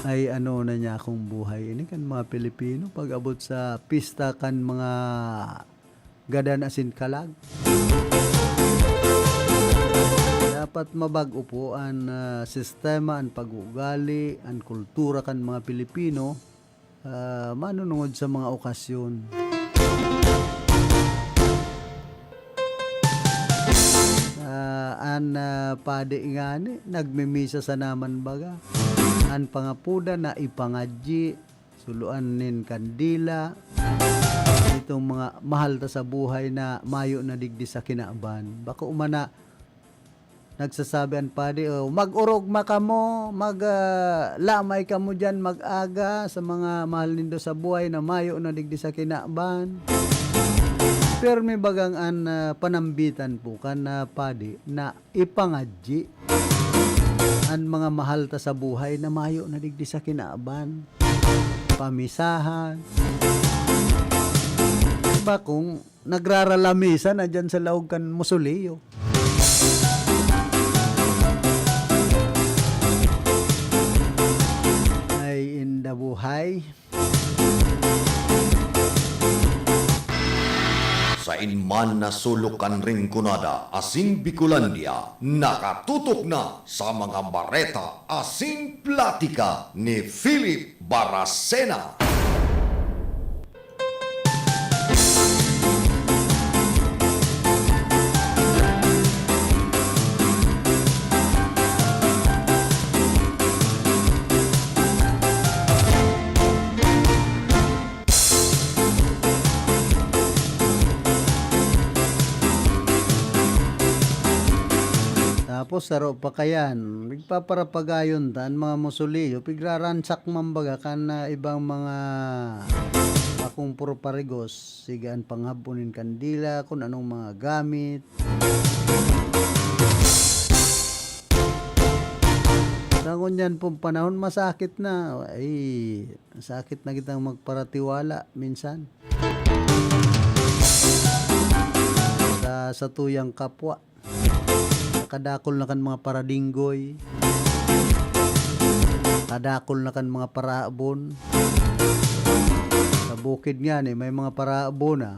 Ay, ano na niya akong buhay ini kan mga Pilipino pag-abot sa pista kan mga gadan asin kalag. Dapat mabag-o po an, ah, sistema, an pag-uugali, an kultura kan mga Pilipino, ah, manunungod sa mga okasyon. Ah, an, ah, padi ngani, nagmimisa sa naman baga. An pangapodan na ipangadyi, suluan nin kandila, itong mga mahal ta sa buhay na mayo na digdi sa kinaban. Bako man na nagsasabi an padi, "Oh, mag-orogma kamo, mag, ah, lamay kamo diyan, mag-aga sa mga mahal nindo sa buhay na mayo na digdi sa kinaban." Pirmi bagang an, ah, panambitan po kan, ah, padi na ipangadyi an mga mahal ta sa buhay na mayo na digdi sa kinaban. Pamisahan. Bakong nagraralamisa na diyan sa laog kan mosoleo. Ay, inda buhay. Sain man na sulok kan Rinconada asin Bicolandia, nakatutok na sa mga bareta asin platika ni Philip Baracena. Tapos saro pa kayan, nagpaparapagayon ta an mga mosoleo, pigraransak man baga kan, ah, ibang mga Kung puro parigos, sige an panghab-on nin kandila, kun anong mga gamit. Sa ngunyan pong panahon, masakit na. Ay, masakit na kitang magparatiwala minsan. Sa, sa tuyang kapwa. Kadakol na kan mga paradinggoy. Kadakol na kan mga parahabon. Sa bukid ngani, may mga parahabon na.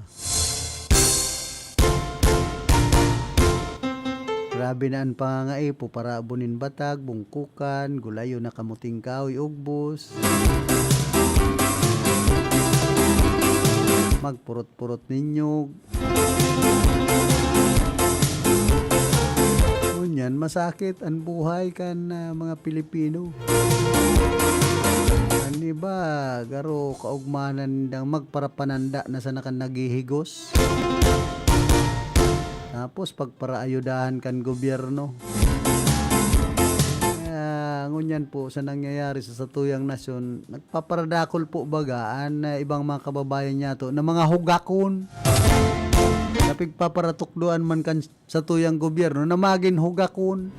Grabe na an pangangaipo, parahabon nin batag, bungkukan, gulayon na kamuting kahoy, ugbos. Magpurot-purot ninyog. Ngunyan, masakit an buhay kan, ah, mga Pilipino. An iba, garo kaugmanan nindang magparapananda na sana kan naghihigos. Tapos, pagparaayudahan kan gobyerno. Kaya, ngunyan po, sa nangyayari sa satuyang nasyon, nagpaparadakol po baga an, ah, ibang mga kababayan niyato na mga hugakon. Na pigpaparatukdoan man kan satuyang gobyerno na magin hugakon.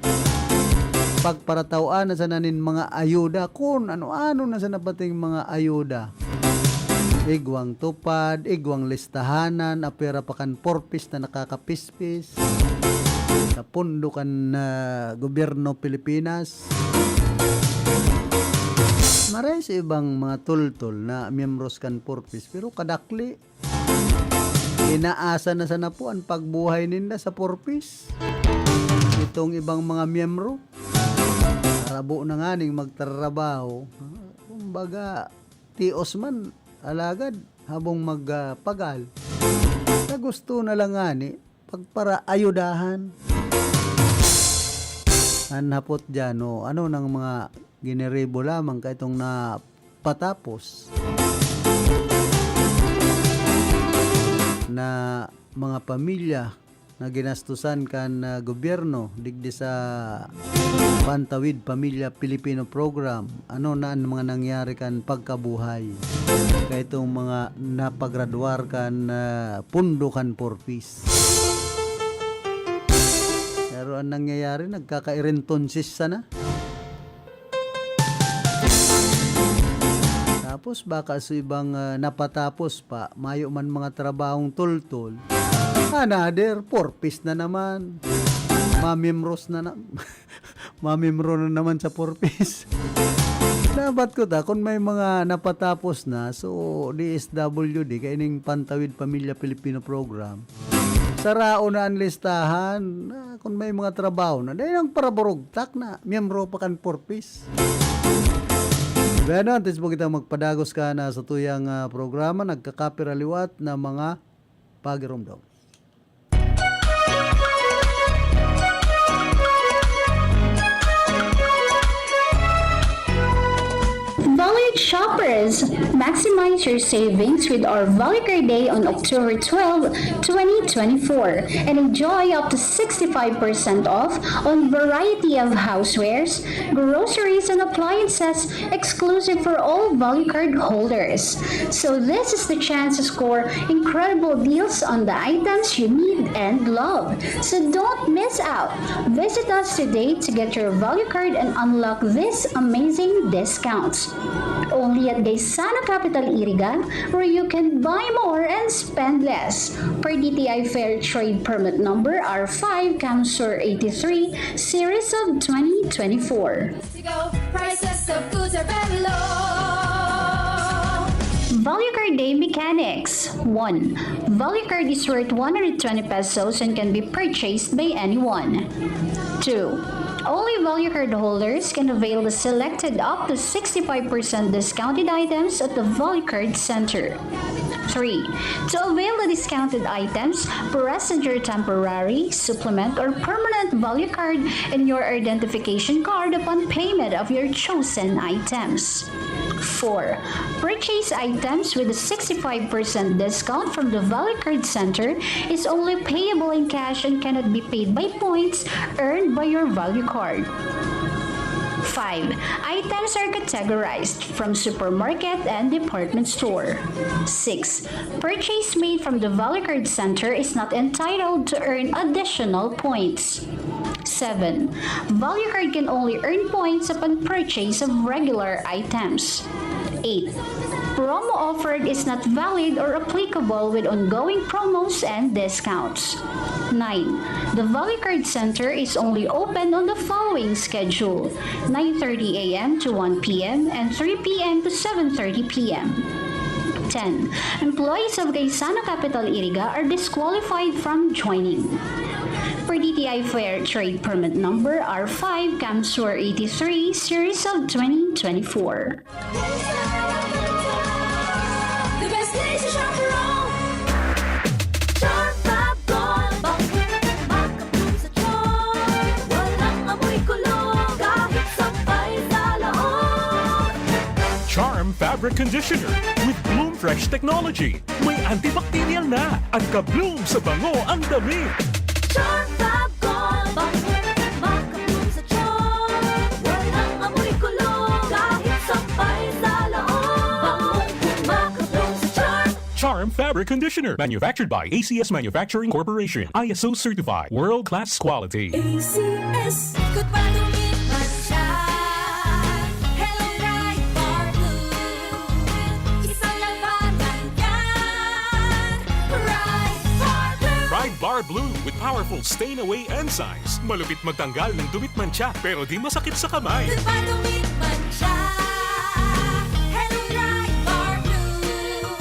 Pagparataw-an na sana nin mga ayuda, kun ano-ano na sana pating mga ayuda. Igwang TUPAD, igwang listahanan, apwera pa kan Four Ps na nakakapispis sa pondo kan, ah, gobyerno Pilipinas. Maray sa ibang mga tultol na miyembros kan Four Ps, pero kadakli. Inaasa na sana po an pagbuhay ninda sa Four Ps. Itong ibang mga miyembro, tarabo na nganing magtrabaho. Kumbaga, tios man, alagad, habong magpagal. Sa gusto na lang ngani, pagparaayudahan. An hapot diyan, o, ano nang mga giniribo lamang kaitong napatapos na mga pamilya na ginastusan kan, ah, gobyerno digdi sa Pantawid Pamilya Pilipino Program? Ano na an mga nangyari kan pagkabuhay kaitong mga napagradwar kan, ah, pundo kan Four Ps? Pero an nangyayari, nagkakairentonsis sana. Tapos baka sa ibang, ah, napatapos pa, mayo man mga trabahong tultol. Another, Four Ps na naman. Mamimros na na, mamimro na naman sa Four Ps. Dapat ko ta, kung may mga napatapos na, so D S W D, kaining Pantawid Pamilya Pilipino Program, saraon na an listahan. Ah, kung may mga trabaho na, dahil ang paraburugtak na, miyembro pa kan Four Ps. Bueno, antes po kita magpadagos ka na sa tuyang, ah, programa, nagkakapira liwat na mga pagiromdom. Valued shoppers, maximize your savings with our Value Card Day on October twelve, twenty twenty-four, and enjoy up to sixty-five percent off on variety of housewares, groceries, and appliances exclusive for all Value Card holders. So this is the chance to score incredible deals on the items you need and love. So don't miss out. Visit us today to get your Value Card and unlock these amazing discounts. Only at Gaisano Capital Iriga, where you can buy more and spend less. Per D T I Fair Trade Permit Number R five, Council eighty-three, Series of twenty twenty-four. Prices of goods are very low. Value Card Day mechanics. One. Value Card is worth one hundred twenty pesos and can be purchased by anyone. Two. Only Value Card holders can avail the selected up to sixty-five percent discounted items at the Value Card Center. Three. To avail the discounted items, present your temporary, supplement, or permanent Value Card and your identification card upon payment of your chosen items. Four. Purchase items with a sixty-five percent discount from the Value Card Center is only payable in cash and cannot be paid by points earned by your Value Card. Five, items are categorized from supermarket and department store. Six, purchase made from the Value Card Center is not entitled to earn additional points. Seven, Value Card can only earn points upon purchase of regular items. Eight, promo offered is not valid or applicable with ongoing promos and discounts. Nine, the Value Card Center is only open on the following schedule: nine thirty a m to one p m and three p m to seven thirty p m. Ten, employees of Gaisano Capital Iriga are disqualified from joining. Per D T I Fair Trade Permit Number R five, CamSur eighty-three, Series of twenty twenty-four. The best place to shop around. Charm Fab Gold. Bangkong makabloom sa charm. Walang amoy kulog kahit sampay sa loob. Charm Fabric Conditioner with Bloom Fresh Technology. May antibacterial na at ka-bloom sa bango ang damit. Charm Fab Gold. Bangkong makabloom sa charm. Walang amoy kulog kahit sampay sa loob. Bangkong makabloom sa charm. Charm Fabric Conditioner. Manufactured by A C S Manufacturing Corporation. I S O certified. World class quality. A C S. Ikot pa, dumit man siya. Hello, Pride Bar Blue. Isang labanan yan. Pride Bar Blue. Pride Bar Blue with powerful stain away enzymes. Malupit magtanggal ng dumit mantsa pero di masakit sa kamay. Ikot pa, dumit man siya. Hello, Pride Bar Blue.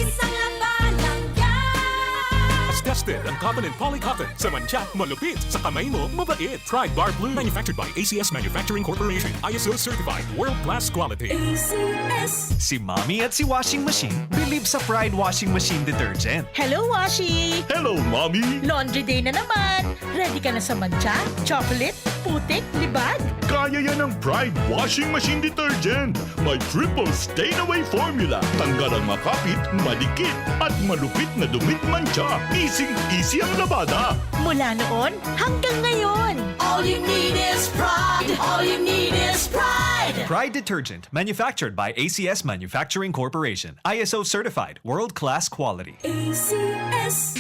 Isang labanan yan. Tested ang cotton and poly cotton. Sa mantsa, malupit. Sa kamay mo, mabait. Pride Bar Blue. Manufactured by A C S Manufacturing Corporation. I S O certified. World class quality. A C S. Si Mommy at si Washing Machine bilib sa Pride Washing Machine Detergent. Hello, Washi! Hello, Mommy! Laundry day na naman! Ready ka na sa mantsa, chocolate, putik, libag? Kaya yan ng Pride Washing Machine Detergent. May triple stain away formula. Tanggal ang makapit, madikit, at malupit na dumit mantsa. Easy-easy ang labada. Mula noon hanggang ngayon. All you need is Pride. All you need is Pride. Pride Detergent, manufactured by A C S Manufacturing Corporation. I S O certified, world-class quality. A C S.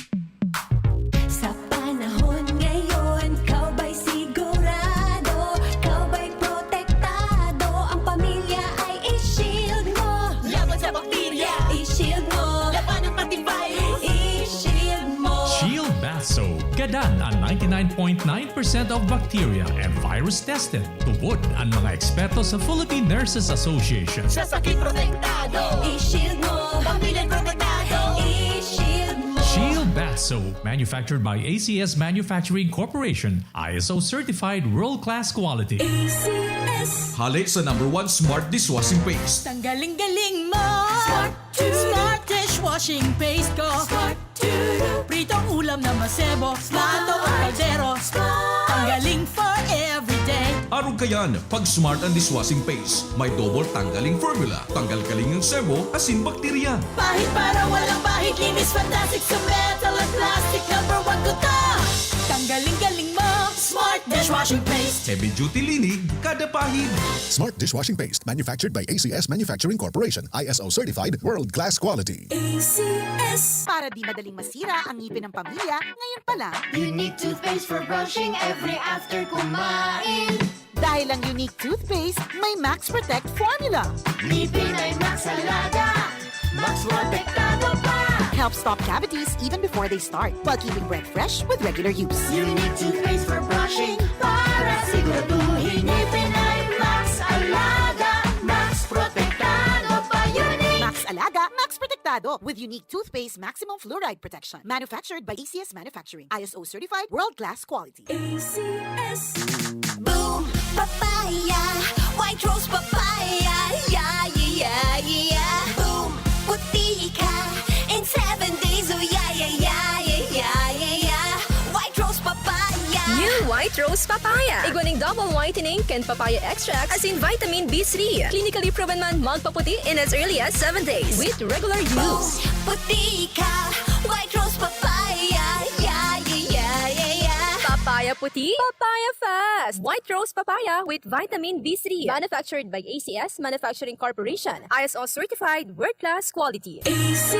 Sa panahon ngayon, ikaw ba'y sigurado? Ikaw ba'y protektado? Ang pamilya ay i-shield mo. Laban sa bakterya, i-shield mo. Labanan pati virus, i-shield mo. Shield Bath Soap. Gadan ang ninety-nine point nine percent of bacteria and virus tested. Tubod ang mga eksperto sa Philippine Nurses Association. Sa sakit protektado, i-shield mo. Pamilya protektado, i-shield mo. Shield Bath Soap, manufactured by A C S Manufacturing Corporation, I S O certified world-class quality. A C S. Hale sa number one smart dishwashing paste. Tanggaling-galing mo! Smart to Smart dishwashing paste ko. Smart to Pritong ulam na masebo. Plato o kaldero. Tanggaling for everyday. Arog kayan, pag smart ang dishwashing paste. May double tanggaling formula. Tanggal kaling ang sebo, asin bakterya. Pahid para walang bahid. Linis fantastic sa metal at plastic. Number one ko to. Tanggaling-galing mo! Smart dishwashing paste. Heavy duty linig, kada pahid. Smart dishwashing paste, manufactured by A C S Manufacturing Corporation, I S O certified, world class quality. A C S. Para di madaling masira ang ngipin ng pamilya, ngayon pa lang. Unique toothpaste for brushing every after kumain. Dahil ang Unique Toothpaste may Max Protect Formula. Ngipin ay Max Alaga. Max Protektado pa. Helps stop cavities even before they start, while keeping breath fresh with regular use. Unique toothpaste for brushing para siguraduhin ngipin ay Max Alaga. Max Protektado pa. Unique. Max Alaga, Max Protektado with Unique Toothpaste Maximum Fluoride Protection. Manufactured by A C S Manufacturing. I S O certified, world-class quality. A C S. Boom! Papaya! White Rose Papaya! Yeah, yeah, yeah, yeah! Boom! Puti ka in seven days! Oh, yeah, yeah, yeah, yeah, yeah, yeah, yeah! White Rose Papaya! New White Rose Papaya. Igwa ning double whitening kan papaya extract asin vitamin B three. Clinically proven man magpaputi in as early as seven days with regular use. Puti ka! White Rose Papaya! Yeah, yeah, yeah, yeah, yeah! Papaya Puti, Papaya Fest! White Rose Papaya with Vitamin B three. Manufactured by A C S Manufacturing Corporation. I S O certified, world-class quality. A C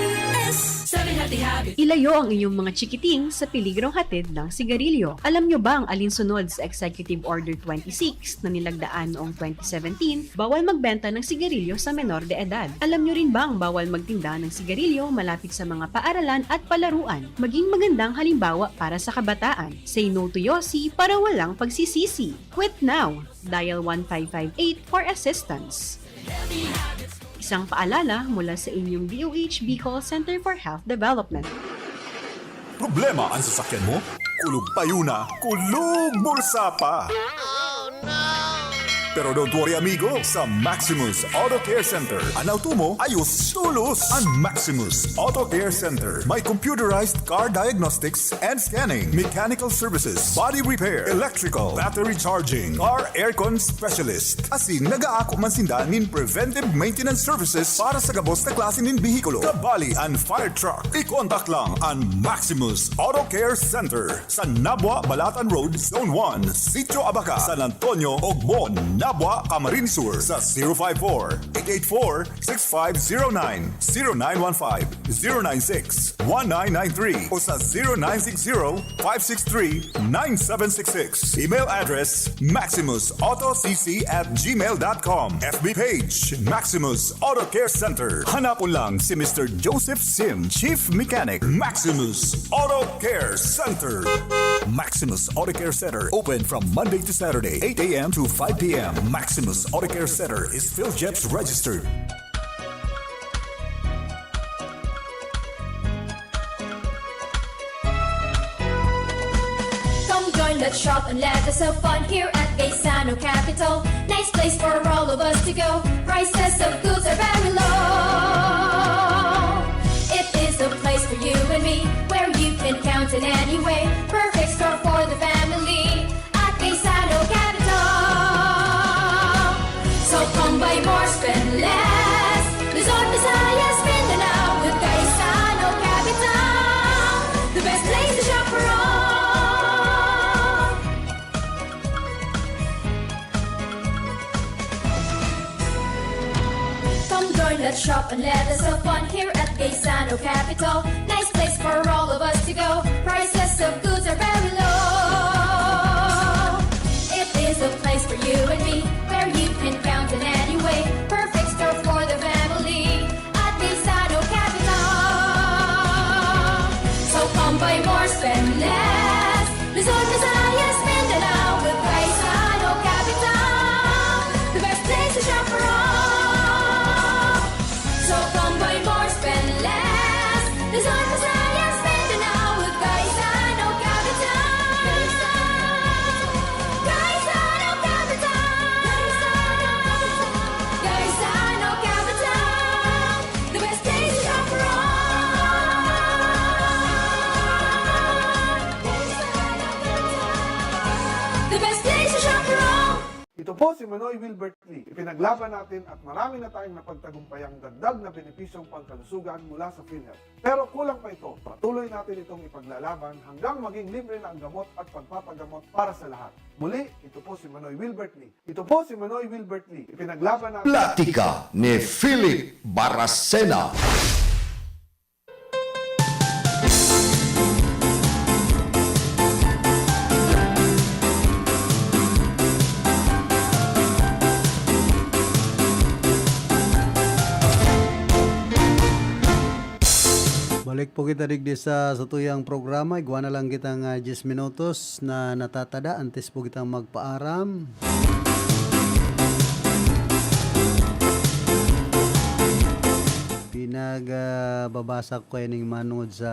S, Seven Healthy Habits. Ilayo ang inyong mga chikiting sa peligrong hatid ng sigarilyo. Alam nyo bang alinsunod sa Executive Order twenty-six na nilagdaan noong twenty seventeen, bawal magbenta ng sigarilyo sa menor de edad? Alam nyo rin bang bawal magtinda ng sigarilyo malapit sa mga paaralan at palaruan? Maging magandang halimbawa para sa kabataan. Say no to Yossi para walang pagsisisi. Quit now! Dial one five five eight for assistance. Isang paalala mula sa inyong D O H Bicol Center for Health Development. Problema an sasakyan mo? Kulog payo na, kulog bulsa pa! Pero don't worry, amigo. Sa Maximus Auto Care Center, an auto mo ayos tolos. An Maximus Auto Care Center may computerized car diagnostics and scanning, mechanical services, body repair, electrical, battery charging, car aircon specialist. Asin nagaako man sinda nin preventive maintenance services para sa gabos na klase nin behikulo. Kabali an fire truck. I-contact lang an Maximus Auto Care Center. Sa Nabua, Balatan Road, Zone one, Sitio Abaca, San Antonio, Ogmon, Nabua, Camarines Sur sa zero five four, eight eight four, six five zero nine, zero nine one five, zero nine six, one nine nine three o sa zero nine six zero, five six three, nine seven six six. Email address, maximus auto c c at gmail dot com. F B page, Maximus Auto Care Center. Hanapon lang si Mister Joseph Sim, Chief Mechanic, Maximus Auto Care Center. Maximus Auto Care Center, open from Monday to Saturday, eight a m to five p m. Maximus Auto Care Center is PhilGEPS registered. Come join, let's shop and let us have fun here at Gaisano Capital. Nice place for all of us to go. Prices of goods are very low. It is the place for you and me, where you can count in any way. Perfect store for the family at Gaisano Capital. So come buy more, spend less. Luzon, Visayas, Mindanao with Gaisano Capital. The best place to shop for all. Come join, let's shop and let us have fun here at Gaisano Capital. Nice place for all of us to go. Prices of goods are very low. It is a place for you and me, where you can count in any way. Perfect store for the family at Gaisano Capital. So come buy more, spend less. Luzon, Visayas, Mindanao with Gaisano Capital. The best place to shop for all. So come buy more, spend less. Luzon, Visayas, Mindanao with Gaisano Capital. Gaisano Capital. Gaisano Capital. The best place to shop for all. The best place to shop for all. Ito po si Manoy Wilbert Lee. Ipinaglaban natin at marami na tayong napagtagumpayang dagdag na benepisyong pangkalusugan mula sa PhilHealth. Pero kulang pa ito. Patuloy natin itong ipaglalaban hanggang maging libre na ang gamot at pagpapagamot para sa lahat. Muli, ito po si Manoy Wilbert Lee. Ito po si Manoy Wilbert Lee. Ipinaglaban natin. Platika ni Philip Baracena. Balik po kita digdi sa satuyang programa. Igwa na lang kitang, ah, diyes minutos na natatada antes po kitang magpaaram. Pinag, ah, babasa ko kayo ning manungod sa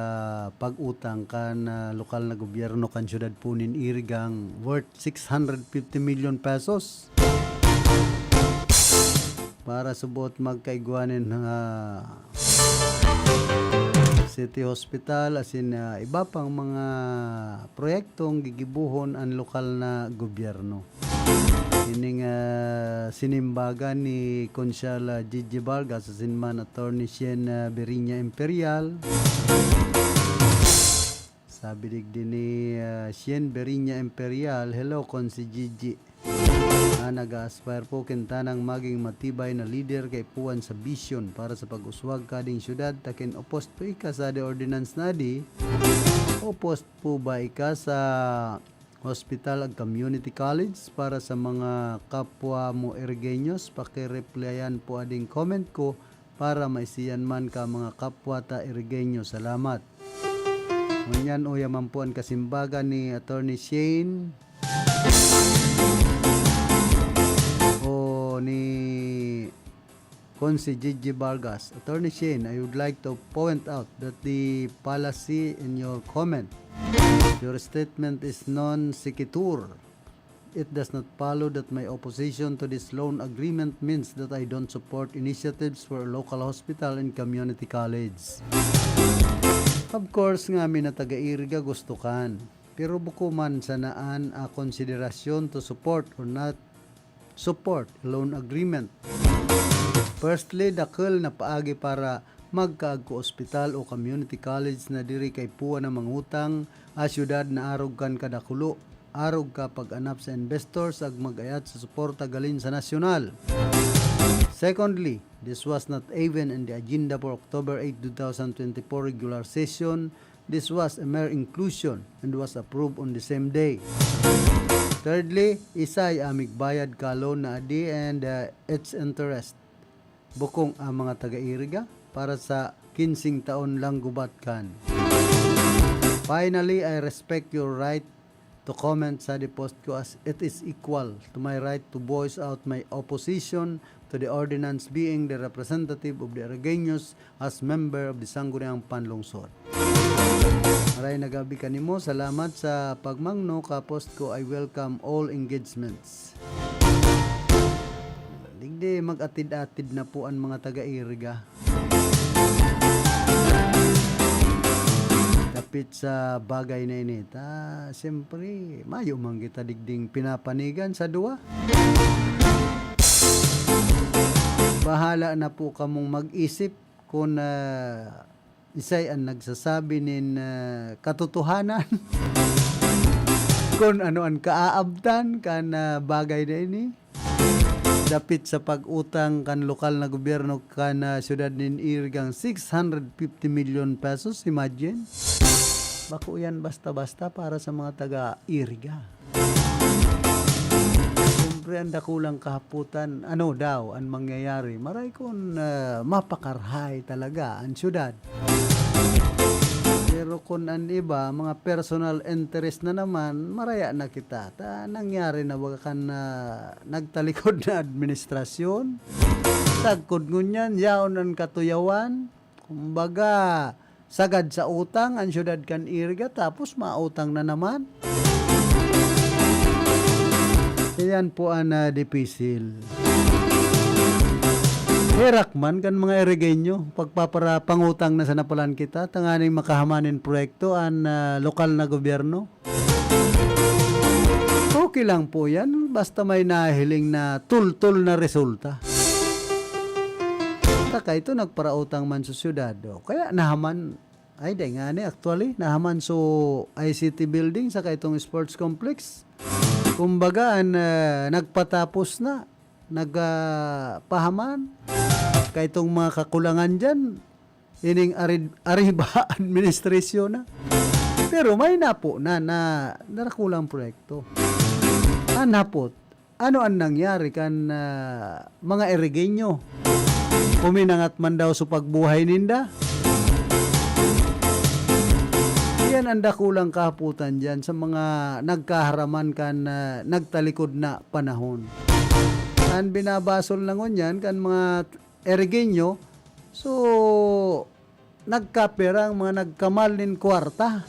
pag-utang kan, ah, lokal na gobyerno kan siyudad po nin Irigang worth six hundred fifty million pesos. Para subot magkaigwa nin, ah, City Hospital, asin, ah, iba pang mga proyektong gigibohon an lokal na gobyerno. Ining, ah, sinimbagan ni Konsehal, ah, Gigi Vargas asin man Attorney Shen, ah, Beriña Imperial. Sa Sabi digdi ni, ah, Shen Berinya Imperial, "Hello, Consi Gigi. Ah, nag-a-aspire po kintanang maging matibay na leader kaipuhan sa vision para sa pag-uswag kading syudad, ta kin opposed po ika sa de ordinance na di? Opposed po ba ika sa hospital ag community college para sa mga kapwa mo Irigeños?" Pakireplyan po ading comment ko para maisiyan man ka mga kapwa ta Irigeño. Salamat. Ngunyan, uya man po an kasimbagan ni Attorney Shane o ni Consi Gigi Vargas. Attorney Shane, I would like to point out that the fallacy in your comment, your statement is non sequitur. It does not follow that my opposition to this loan agreement means that I don't support initiatives for a local hospital and community college. Of course nga, mi na taga-Iriga gusto kan. Pero buko man sana an, ah, konsiderasyon to support or not support a loan agreement. Firstly, dakul na paagi para magkaagko ospital o community college na diri kaipuhan na mangutang a syudad na arog kan kadakulo, arog ka pag-anap sa investors ag mag-ayat sa suporta galin sa nasyonal. Secondly, this was not even in the agenda for October eight, two thousand twenty-four regular session. This was a mere inclusion and was approved on the same day. Thirdly, isay a migbayad ka loan na adi and, uh, its interest. Bukong ang mga taga-Iriga para sa kinsing taon lang gubat kan. Finally, I respect your right to comment sa the post ko as it is equal to my right to voice out my opposition to the ordinance being the representative of the Irigeños as member of the Sangguniang Panlungsod. Maray na gabi kanimo. Salamat sa pagmangno ka post ko. I welcome all engagements. Digdi mag-atid-atid na po an mga taga-Iriga. Dapit sa bagay na ini, ta, siyempre, mayo man kita digding pinapanigan sa duwa. Bahala na po kamong mag-isip kun, ah, isay an nagsasabi nin, ah, katotohanan, kun ano an kaaabtan kan, ah, bagay na ini. Dapit sa pag-utang kan lokal na gobyerno kan, ah, siyudad nin Irigang six hundred fifty million pesos, imagine. Bako yan basta-basta para sa mga taga-Iriga. Siyempre, ang dakulang kahapotan, ano daw an mangyayari? Maray kun, ah, mapakarahay talaga an siyudad. Pero kun an iba, mga personal interest na naman, maraya na kita. Ta, nangyari na baga kan, ah, nagtalikod na administrasyon. Sagkod ngunyan, yaon an katuyawan. Kumbaga, sagad sa utang an siyudad kan Iriga, tapos mautang na naman. Iyan po an, ah, dipisil. Herak man kan mga Irigeño, pagpapara-, pangutang na sana palan kita, tanganing makahaman nin proyekto an, ah, lokal na gobyerno. Okay lang po yan, basta may nahiling na tultol na resulta. Saka ito, nagparautang man sa syudad. O, kaya nahaman, ay, di nga ni, actually, nahaman so I C T building, saka itong sports complex. Kumbaga, an, ah, nagpatapos na, nag, ah, pahaman. Kaya itong mga kakulangan dyan, ining arid-, Arriba administration na. Pero may napo na, na, na dakulang proyekto. An hapot, ano an nangyari kan, ah, mga Irigeño? Uminangat man daw sa pagbuhay ninda? Yan ang dakulang kahapotan dyan sa mga nagkaharaman kan, ah, nagtalikod na panahon. An binabasol na ngunyan kan mga Irigeño, so, nagkapira ang mga nagkamal nin kwarta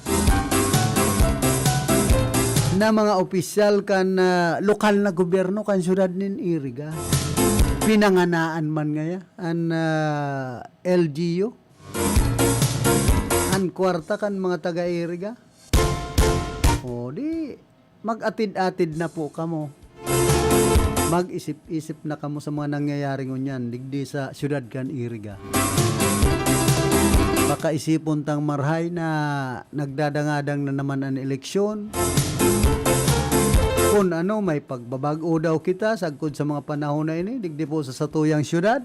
na mga opisyal kan, ah, lokal na gobyerno kan siyudad nin Iriga. Pinanganaan man ngaya an, ah, L G U. An kwarta kan mga taga-Iriga. O, di, mag-atid-atid na po kamo. Mag-isip-isip na kamo sa mga nangyayari ngunyan digdi sa siyudad kan Iriga. Pakaisipon tang marahay na nagdadangadang na naman an eleksyon. Kun ano, may pagbabag-o daw kita sagkod sa mga panahon na ini, digdi po sa satuyang syudad.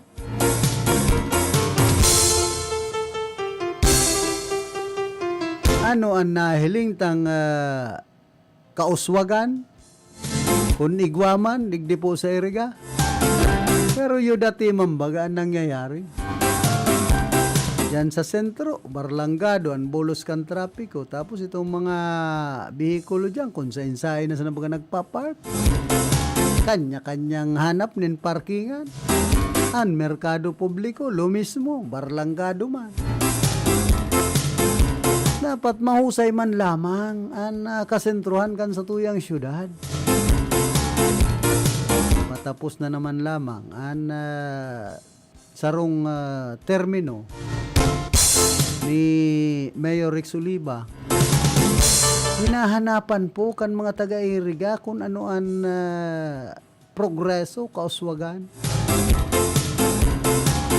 Ano an nahiling tang, ah, kauswagan? Kun igwa man, digdi po sa Iriga. Pero yu dati man baga an nangyayari. Diyan sa sentro, barlangado an bulos kan trapiko. Tapos itong mga behikulo diyan, kun sain-sain na sana baga nagpa-park. Kanya-kanyang hanap nin parkingan. An merkado publiko, lo mismo, barlangado man. Dapat mahusay man lamang an, ah, kasentruhan kan satuyang syudad. Patapos na naman lamang an, ah, sarong, ah, termino ni Mayor Rex Oliva. Hinahanapan po kan mga taga-Iriga kung ano an, ah, progreso, kauswagan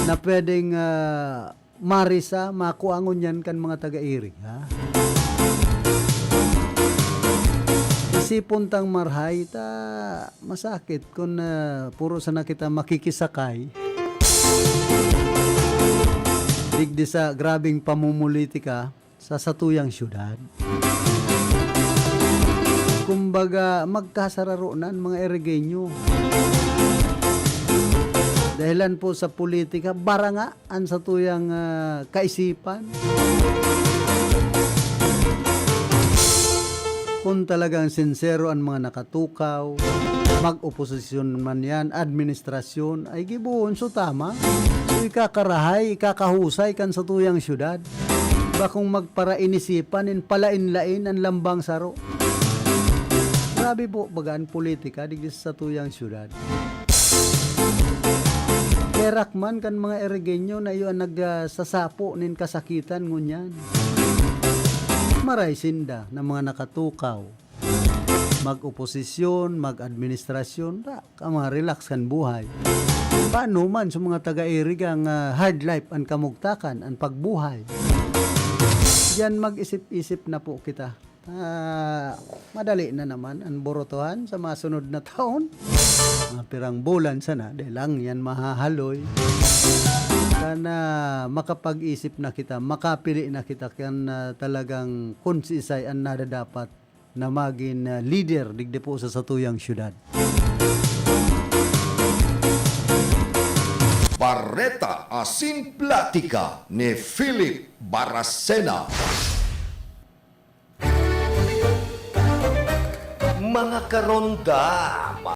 na pwedeng, ah, marisa, makua ngunyan kan mga taga-Iriga. Isipon tang marahay ta masakit kun, ah, puro sana kita makikisakay digdi sa grabeng pamumulitika sa satuyang syudad. Kumbaga, magkasararo na an mga Irigeño. Dahelan po sa politika, baranga an satuyang, ah, kaisipan. Kun talagang sinsero an mga nakatukaw, mag-oposisyon man yan, administrasyon, ay gibohon so tama. So, ikakarahay, ikakahusay kan satuyang syudad. Bakong magparainisipan nin palain-lain an lambang saro. Grabe po, baga an politika digdi sa satuyang syudad. Herak man kan mga Irigeño na iyo an nag, ah, sasapo nin kasakitan ngunyan. Maray sinda na mga nakatukaw, mag-oposisyon, mag-administrasyon, ta, ka mga relax kan buhay. Paano man sa mga taga-Iriga nga hard life an kamugtakan, an pagbuhay? Diyan mag-isip-isip na po kita. Ah, madali na naman an burotohan sa mga sunod na taon. Mga pirang bulan sana, dahil lang yan mahahaloy. Sana makapag-isip na kita, makapili na kita kan, ah, talagang kun siisay an nadadapat na magin, ah, lider digdi po sa satuyang syudad. Bareta asin Platika ni Philip Baracena. Mga karonda,